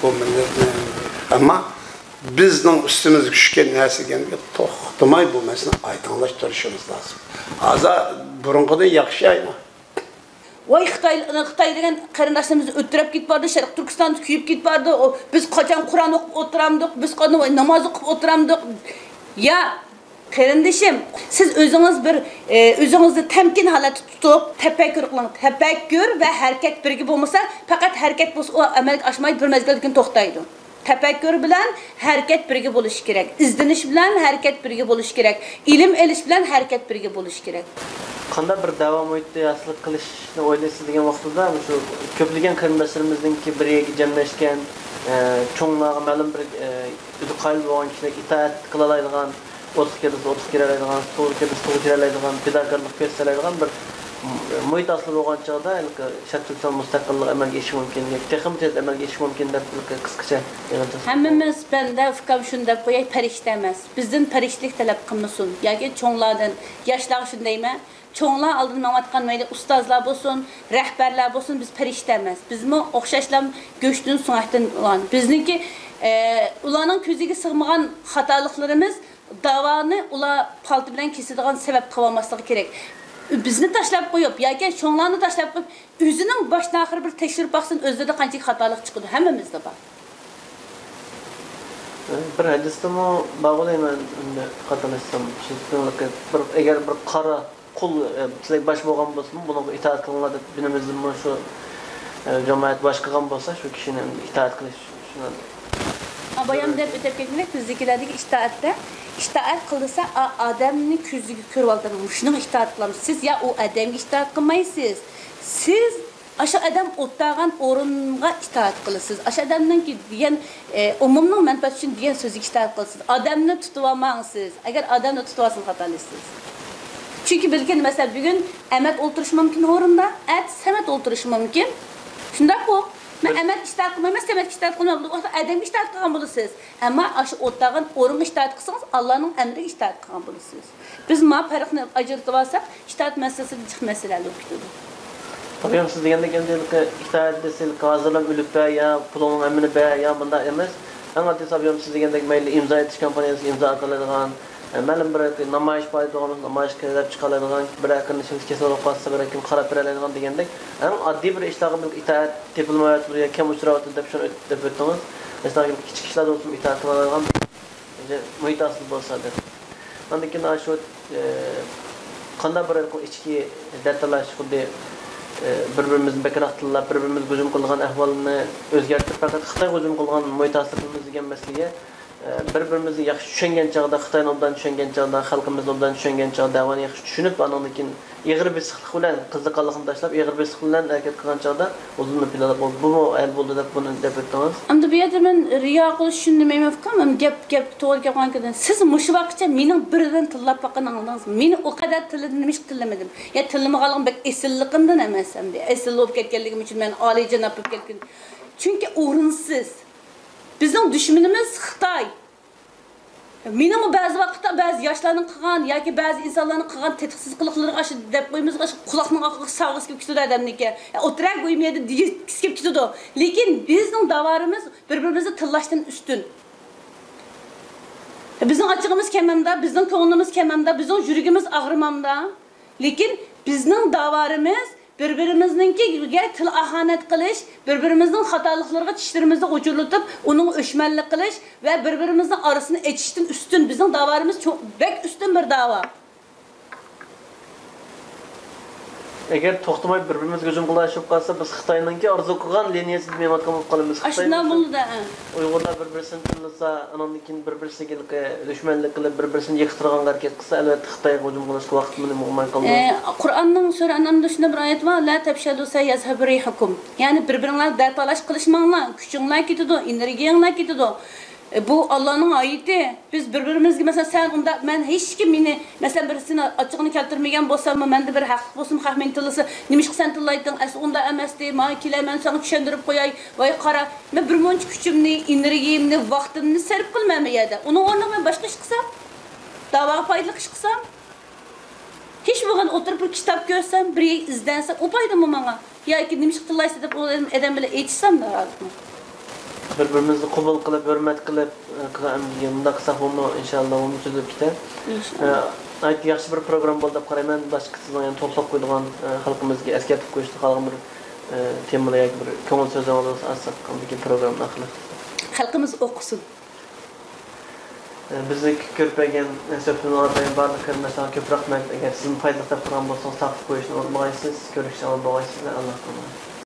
بۇ مىللەتنى ئەمدى. ئەمما بىزنىڭ ئۈستىمىزگە چۈشكەن نەرسىگە توختىماي بۇ مەسىلىنى ئايدىڭلاشتۇرۇشىمىز لازىم. ھازىر بۇرۇنقىدىن ياخشى ئاينا. ۋاي خىتاي، خىتاي دېگەن قېرىنداشلىرىمىز ئۆلتۈرۈپ كېتىپ بارىدۇ، شەرقىي تۈركىستاندا كۆيۈپ كېتىپ بارىدۇ. ئۇ، بىز قاچان قۇرئان ئوقۇپ ئولتۇرامدۇق، بىز قاچان ناماز ئوقۇپ ئولتۇرامدۇق؟ يا، قېرىندىشىم، سىز ئۆزىڭىز بىر، ئى، ئۆزىڭىزنى تەمكىن ھالەتتە تۇتۇپ، تەپەككۇر قىلىڭ. تەپەككۇر ۋە ھەرىكەت بىرگە بولمىسا، پەقەت ھەرىكەت بولسا، ئۇ ئەمەلگە ئاشمايدۇ، بىر مەزگىلدىن كېيىن توختايدۇ. تەپەككۇر بىلەن ھەرىكەت بىرگە بولۇشى كېرەك. ئىزدىنىش بىلەن ھەرىكەت بىرگە بولۇشى كېرەك. ئىلىم ئېلىش بىلەن ھەرىكەت بىرگە بولۇشى كېرەك. قانداق بىر دەۋا مۇھىتى ھاسىل قىلىشنى ئويلايسىز دېگەن ۋاقتىدا، مۇشۇ كۆپلىگەن قېرىنداشلىرىمىزنىڭكى بىر يەرگە جەملەشكەن، ئە، چوڭلارغا مەلۇم بىر، ئە، ئۆزى قايىل بولغان كىشىلەر ئىتائەت قىلالايدىغان، ئوتقا كىردى، ئوتقا كىرەلەيدىغان، سۇغا كىردى، سۇغا كىرەلەيدىغان، پىداكارلىق كۆرسىتەلەيدىغان بىر مۇھىت ھاسىل بولغان چاغدا، ھېلىقى شەرقىي تۈركىستان مۇستەقىللىقى ئەمەلگە ئېشىشى مۇمكىن، تېخىمۇ تېز ئەمەلگە ئېشىشى مۇمكىن دەپ، ھېلىقى قىسقىچە يىغىنچە. ھەممىمىز بەندە، ئۇكام، شۇنى دەپ قوياي، پەرىشتە ئەمەس. بىزدىن پەرىشتىلىك تەلەپ قىلمىسۇن. ياكى چوڭلاردىن، ياشلارغا شۇنى دەيمەن، چوڭلار ئالدىدا ماڭىۋاتقان مەيلى ئۇستازلار بولسۇن، رەھبەرلەر بولسۇن، بىز پەرىشتە ئەمەس. بىزمۇ ئوخشاشلا گۆشتىن، سۆڭەكتىن بولغان. بىزنىڭكى، ئە، ئۇلارنىڭ كۆزىگە سىغمىغان خاتالىقلىرىمىز داۋانى ئۇلار پالتا بىلەن كېسىدىغان سەۋەب قىلىۋالماسلىقى كېرەك. بىزنى تاشلاپ قويۇپ ياكى چوڭلارنى تاشلاپ قويۇپ، ئۆزىنىڭ باشتىن ئاخىر بىر تەكشۈرۈپ باقسۇن، ئۆزلىرىدە قانچىلىك خاتالىق چىقىدۇ، ھەممىمىزدە بار. بىر ھەدىستىمۇ بار بولىمەن، خاتالاشسام، بىر، ئەگەر بىر قارا قۇل، ئە، سىلەرگە باش بولغان بولسىمۇ، بۇنىڭغا ئىتائەت قىلىڭلار دەپ دىنىمىزدىمۇ شۇ، ئە، جامائەت باش قىلغان بولسا، شۇ كىشىنى ئىتائەت قىلىش، شۇنى. ھا، بايام دەپ ئۆتۈپ كەتكەندەك، بىزدىكىلەردىكى ئىتائەتتە، ئىتائەت قىل دېسە، ئا-، ئادەمنى كۆزىگە كۆرۈۋالدىم، مۇشۇنىڭغا ئىتائەت قىلامسىز؟ سىز يا ئۇ ئادەمگە ئىتائەت قىلمايسىز، سىز ئاشۇ ئادەم ئولتۇرغان ئورۇنغا ئىتائەت قىلىسىز. ئاشۇ ئادەمنىڭكى دېگەن، ئە، ئومۇمنىڭ مەنپەئەتى ئۈچۈن دېگەن سۆزىگە ئىتائەت قىلىسىز. ئادەمنى تۇتۇۋالماڭ سىز. ئەگەر ئادەمنى تۇتۇۋالسىڭىز خاتالىشىسىز. چۈنكى بىلگىن، مەسىلەن، بۈگۈن ئەمەت ئولتۇرۇشى مۇمكىن ئورۇندا، ئەتىسى سەمەت ئولتۇرۇشى مۇمكىن. شۇنداققۇ؟ مەن ئەمەتكە ئىتائەت قىلمايمەن، سەمەتكە ئىتائەت قىلمايمەن. ئۇ ۋاقىتتا ئادەمگە ئىتائەت قىلغان بولىسىز. ئەمما ئاشۇ ئولتۇرغان ئورۇنغا ئىتائەت قىلسىڭىز، ئاللانىڭ ئەمرىگە ئىتائەت قىلغان بولىسىز. بىز ما پەرقنى ئاجرىتىۋالساق، ئىتائەت مەسىلىسىدە جىق مەسىلە ھەل بولۇپ كېتىدۇ. ئابايام سىز دېگەندەك، ئەمدى ھېلىقى ئىتائەت دېسە، ھېلىقى ھازىرلا ئۆلۈپ بەر يا پۇلۇڭنىڭ ھەممىنى بەر يا مۇنداق ئەمەس. ئەڭ ئاددىيسى، ئابايام سىز دېگەندەك، مەيلى ئىمزا ئېتىش كامپانىيەسىگە ئىمزا ئاتىلايدىغان، مەلۇم بىر نامايىش بار ئىدى، نامايىشقا كىرىپ چىقالايدىغان، بىرەر قېرىندىشىمىز كېسەل بولۇپ قالسا، بىرەر كىم قاراپ بېرەلەيدىغان دېگەندەك، ئەڭ ئاددىي بىر ئىشلارغا بىر ئىتائەت تېپىلمايۋاتىدۇ يا كەم ئۇچراۋاتىدۇ دەپ شۇنى ئۆت-، دەپ ئۆتتىڭىز. مەسىلەن، كىچىك ئىشلاردا بولسىمۇ ئىتائەت قىلالايدىغان مۇھىت ھاسىل بولسا دەپ. ئاندىن كېيىن شۇ، ئە، قانداق بىر ئىچكى دەتالاش، خۇددى، ئە، بىر-بىرىمىزنى بەكرەك تىللاپ، بىر-بىرىمىزگە ھۇجۇم قىلىدىغان ئەھۋالنى ئۆزگەرتىپ، پەقەت خىتايغا ھۇجۇم قىلىدىغان مۇھىت ھاسىل قىلىمىز دېگەن مەسىلىگە، ئە، بىر-بىرىمىزنى ياخشى چۈشەنگەن چاغدا، خىتاينى ئوبدان چۈشەنگەن چاغدا، خەلقىمىزنى ئوبدان چۈشەنگەن چاغدا، دەۋانى ياخشى چۈشىنىپ، ئانىڭدىن كېيىن ئېغىر بېسىقلىق بىلەن، قىزىققانلىقنى تاشلاپ، ئېغىر بېسىقلىق بىلەن ھەرىكەت قىلغان چاغدا ئۇزۇنمۇ پىلانلاپ بولىدۇ. بۇمۇ ھەل بولدى دەپ بۇنى دەپ ئۆتتىڭىز. ئەمدى بۇ يەردە مەن رىيا قىلىش ئۈچۈن نېمە ئۇكام، ئەمدى گەپ، گەپكە توغرا كەلگەن. سىز مۇشۇ ۋاقىتقىچە مېنىڭ بىردىن تىللاپ باققىنىڭ ئاڭلىدىڭىزمۇ؟ مېنى ئۇ قەدەر تىللىدىم، نېمىشقا تىللىمىدىم؟ يا تىللىمىغانلىقىم بەك ئېسىللىقىمدىن ئەمەس، ئەمدى ئېسىل بولۇپ كەتكەنلىكىم ئۈچۈن مەن ئالىيجاناب بولۇپ كەتكەن. چۈنكى ئورۇنسىز. بىزنىڭ دۈشمىنىمىز خىتاي. مېنىڭمۇ بەزى ۋاقىتتا بەزى ياشلارنىڭ قىلغان ياكى بەزى ئىنسانلارنىڭ قىلغان تېتىقسىز قىلىقلىرىغا ئاشۇ دەپ قويىمىز، ئاشۇ قۇلاقنىڭ ئارقىسىغا ساغىسى كېلىپ كېتىدۇ ئادەمنىڭكى. ئولتۇراي بۇ يەردە دېگۈسى كېلىپ كېتىدۇ. لېكىن بىزنىڭ داۋارىمىز بىر-بىرىمىزنى تىللاشتىن ئۈستۈن. بىزنىڭ ئاچچىقىمىز كەمەمدا، بىزنىڭ كۆڭلىمىز كەمەمدا، بىزنىڭ يۈرىكىمىز ئاغرىمامدا. لېكىن بىزنىڭ داۋارىمىز بىر-بىرىمىزنىڭكىگە تىل ئاھانەت قىلىش، بىر-بىرىمىزنىڭ خاتالىقلىرىغا چىشلىرىمىزنى غۇچۇرلىتىپ، ئۇنىڭغا ئۆچمەنلىك قىلىش ۋە بىر-بىرىمىزنىڭ ئارىسىنى ئېچىشتىن ئۈستۈن، بىزنىڭ داۋارىمىز چوڭ، بەك ئۈستۈن بىر داۋا. ئەگەر توختىماي بىر-بىرىمىزگە ھۇجۇم قىلىۋاتىپ قالسا، بىز خىتاينىڭكى ئارزۇ قىلغان لىنىيەسىدە مېڭىۋاتقان بولۇپ قالىمىز. ئاشۇنداق بولىدۇ، ھە. ئۇيغۇرلار بىر-بىرسىنى تىللىسا، ئاناندىن كېيىن بىر-بىرسىگە دۈشمەنلىك قىلىپ، بىر-بىرسىنى يىقىتىدىغان ھەرىكەت قىلسا، ئەلۋەتتە خىتايغا ھۇجۇم قىلىشقا ۋاقىت مۇنى بولماي قالىدۇ. ئە، قۇرئاننىڭ سۈرە ئەنئامدا شۇنداق بىر ئايەت بار، لا تەپشەلۇ سەيەزھەبۇ رىيھۇكۇم. يەنى بىر-بىرىڭلار دەتالاش قىلىشماڭلار، كۈچۈڭلار كېتىدۇ، ئېنېرگىيەڭلار كېتىدۇ. ئە، بۇ ئاللانىڭ ئايىتى. بىز بىر-بىرىمىزگە، مەسىلەن، سەن ئۇنداق، مەن ھېچكىم مېنى، مەسىلەن، بىرسىنى ئاچچىقىنى كەلتۈرمىگەن بولساممۇ، مەندە بىر ھەقلىق بولسىمۇ، خەق مېنى تىللىسا، نېمىشقا سەن تىللايتتىڭ؟ ئەسلى ئۇنداق ئەمەستى، ماڭا كېلە، مەن ساڭا چۈشەندۈرۈپ قوياي. ۋاي قارا، مەن بىر مۇنچە كۈچۈمنى، ئېنېرگىيەمنى، ۋاقتىمنى سەرپ قىلىمەن بۇ يەردە. ئۇنىڭ ئورنىغا مەن باشقا ئىش قىلسام، داۋاغا پايدىلىق ئىش قىلسام، ھېچ بولمىغاندا ئولتۇرۇپ بىر كىتاب كۆرسەم، بىر ئىزدەنسەم، ئۇ پايدىمۇ ماڭا؟ ياكى نېمىشقا تىللايسىز دەپ ئۇ ئادەم بىلەن ئېيتىشسام نارازىمەن. بىر-بىرىمىزنى قوبۇل قىلىپ، ھۆرمەت قىلىپ، ئە، قىلغان ئەمدى مۇنداق قىلساق بۇمۇ ئىنشاللا بۇمۇ تۈزۈلۈپ كېتەر. ئىنشاللا. ئە، ناھايىتى ياخشى بىر پروگرامما بولدى دەپ قارايمەن. باشقا سىزنىڭ يەنە توپلاپ قويىدىغان، ئە، خەلقىمىزگە ئەسكەرتىپ قويۇشنى خالىغان بىر، ئە، تېمىلار ياكى بىر كۆڭۈل سۆزلىرىڭىز بولسا ئازراق ئاندىن كېيىن پروگراممىنى ئاخىرلاشتۇرساق. خەلقىمىز ئوقۇسۇن. بىزنى كۆرۈپ بەرگەن، سۆھبىتىمىزنى ئاڭلاپ بەرگەن بارلىق قېرىنداشلارغا كۆپ رەھمەت. ئەگەر سىزمۇ پايدىلىق تاپقان بولسىڭىز، تارقىتىپ قويۇشنى ئۇنتۇمىغايسىز. كۆرۈشكىچە ئامان بولغايسىزلەر. ئاللاھقا ئامانەت.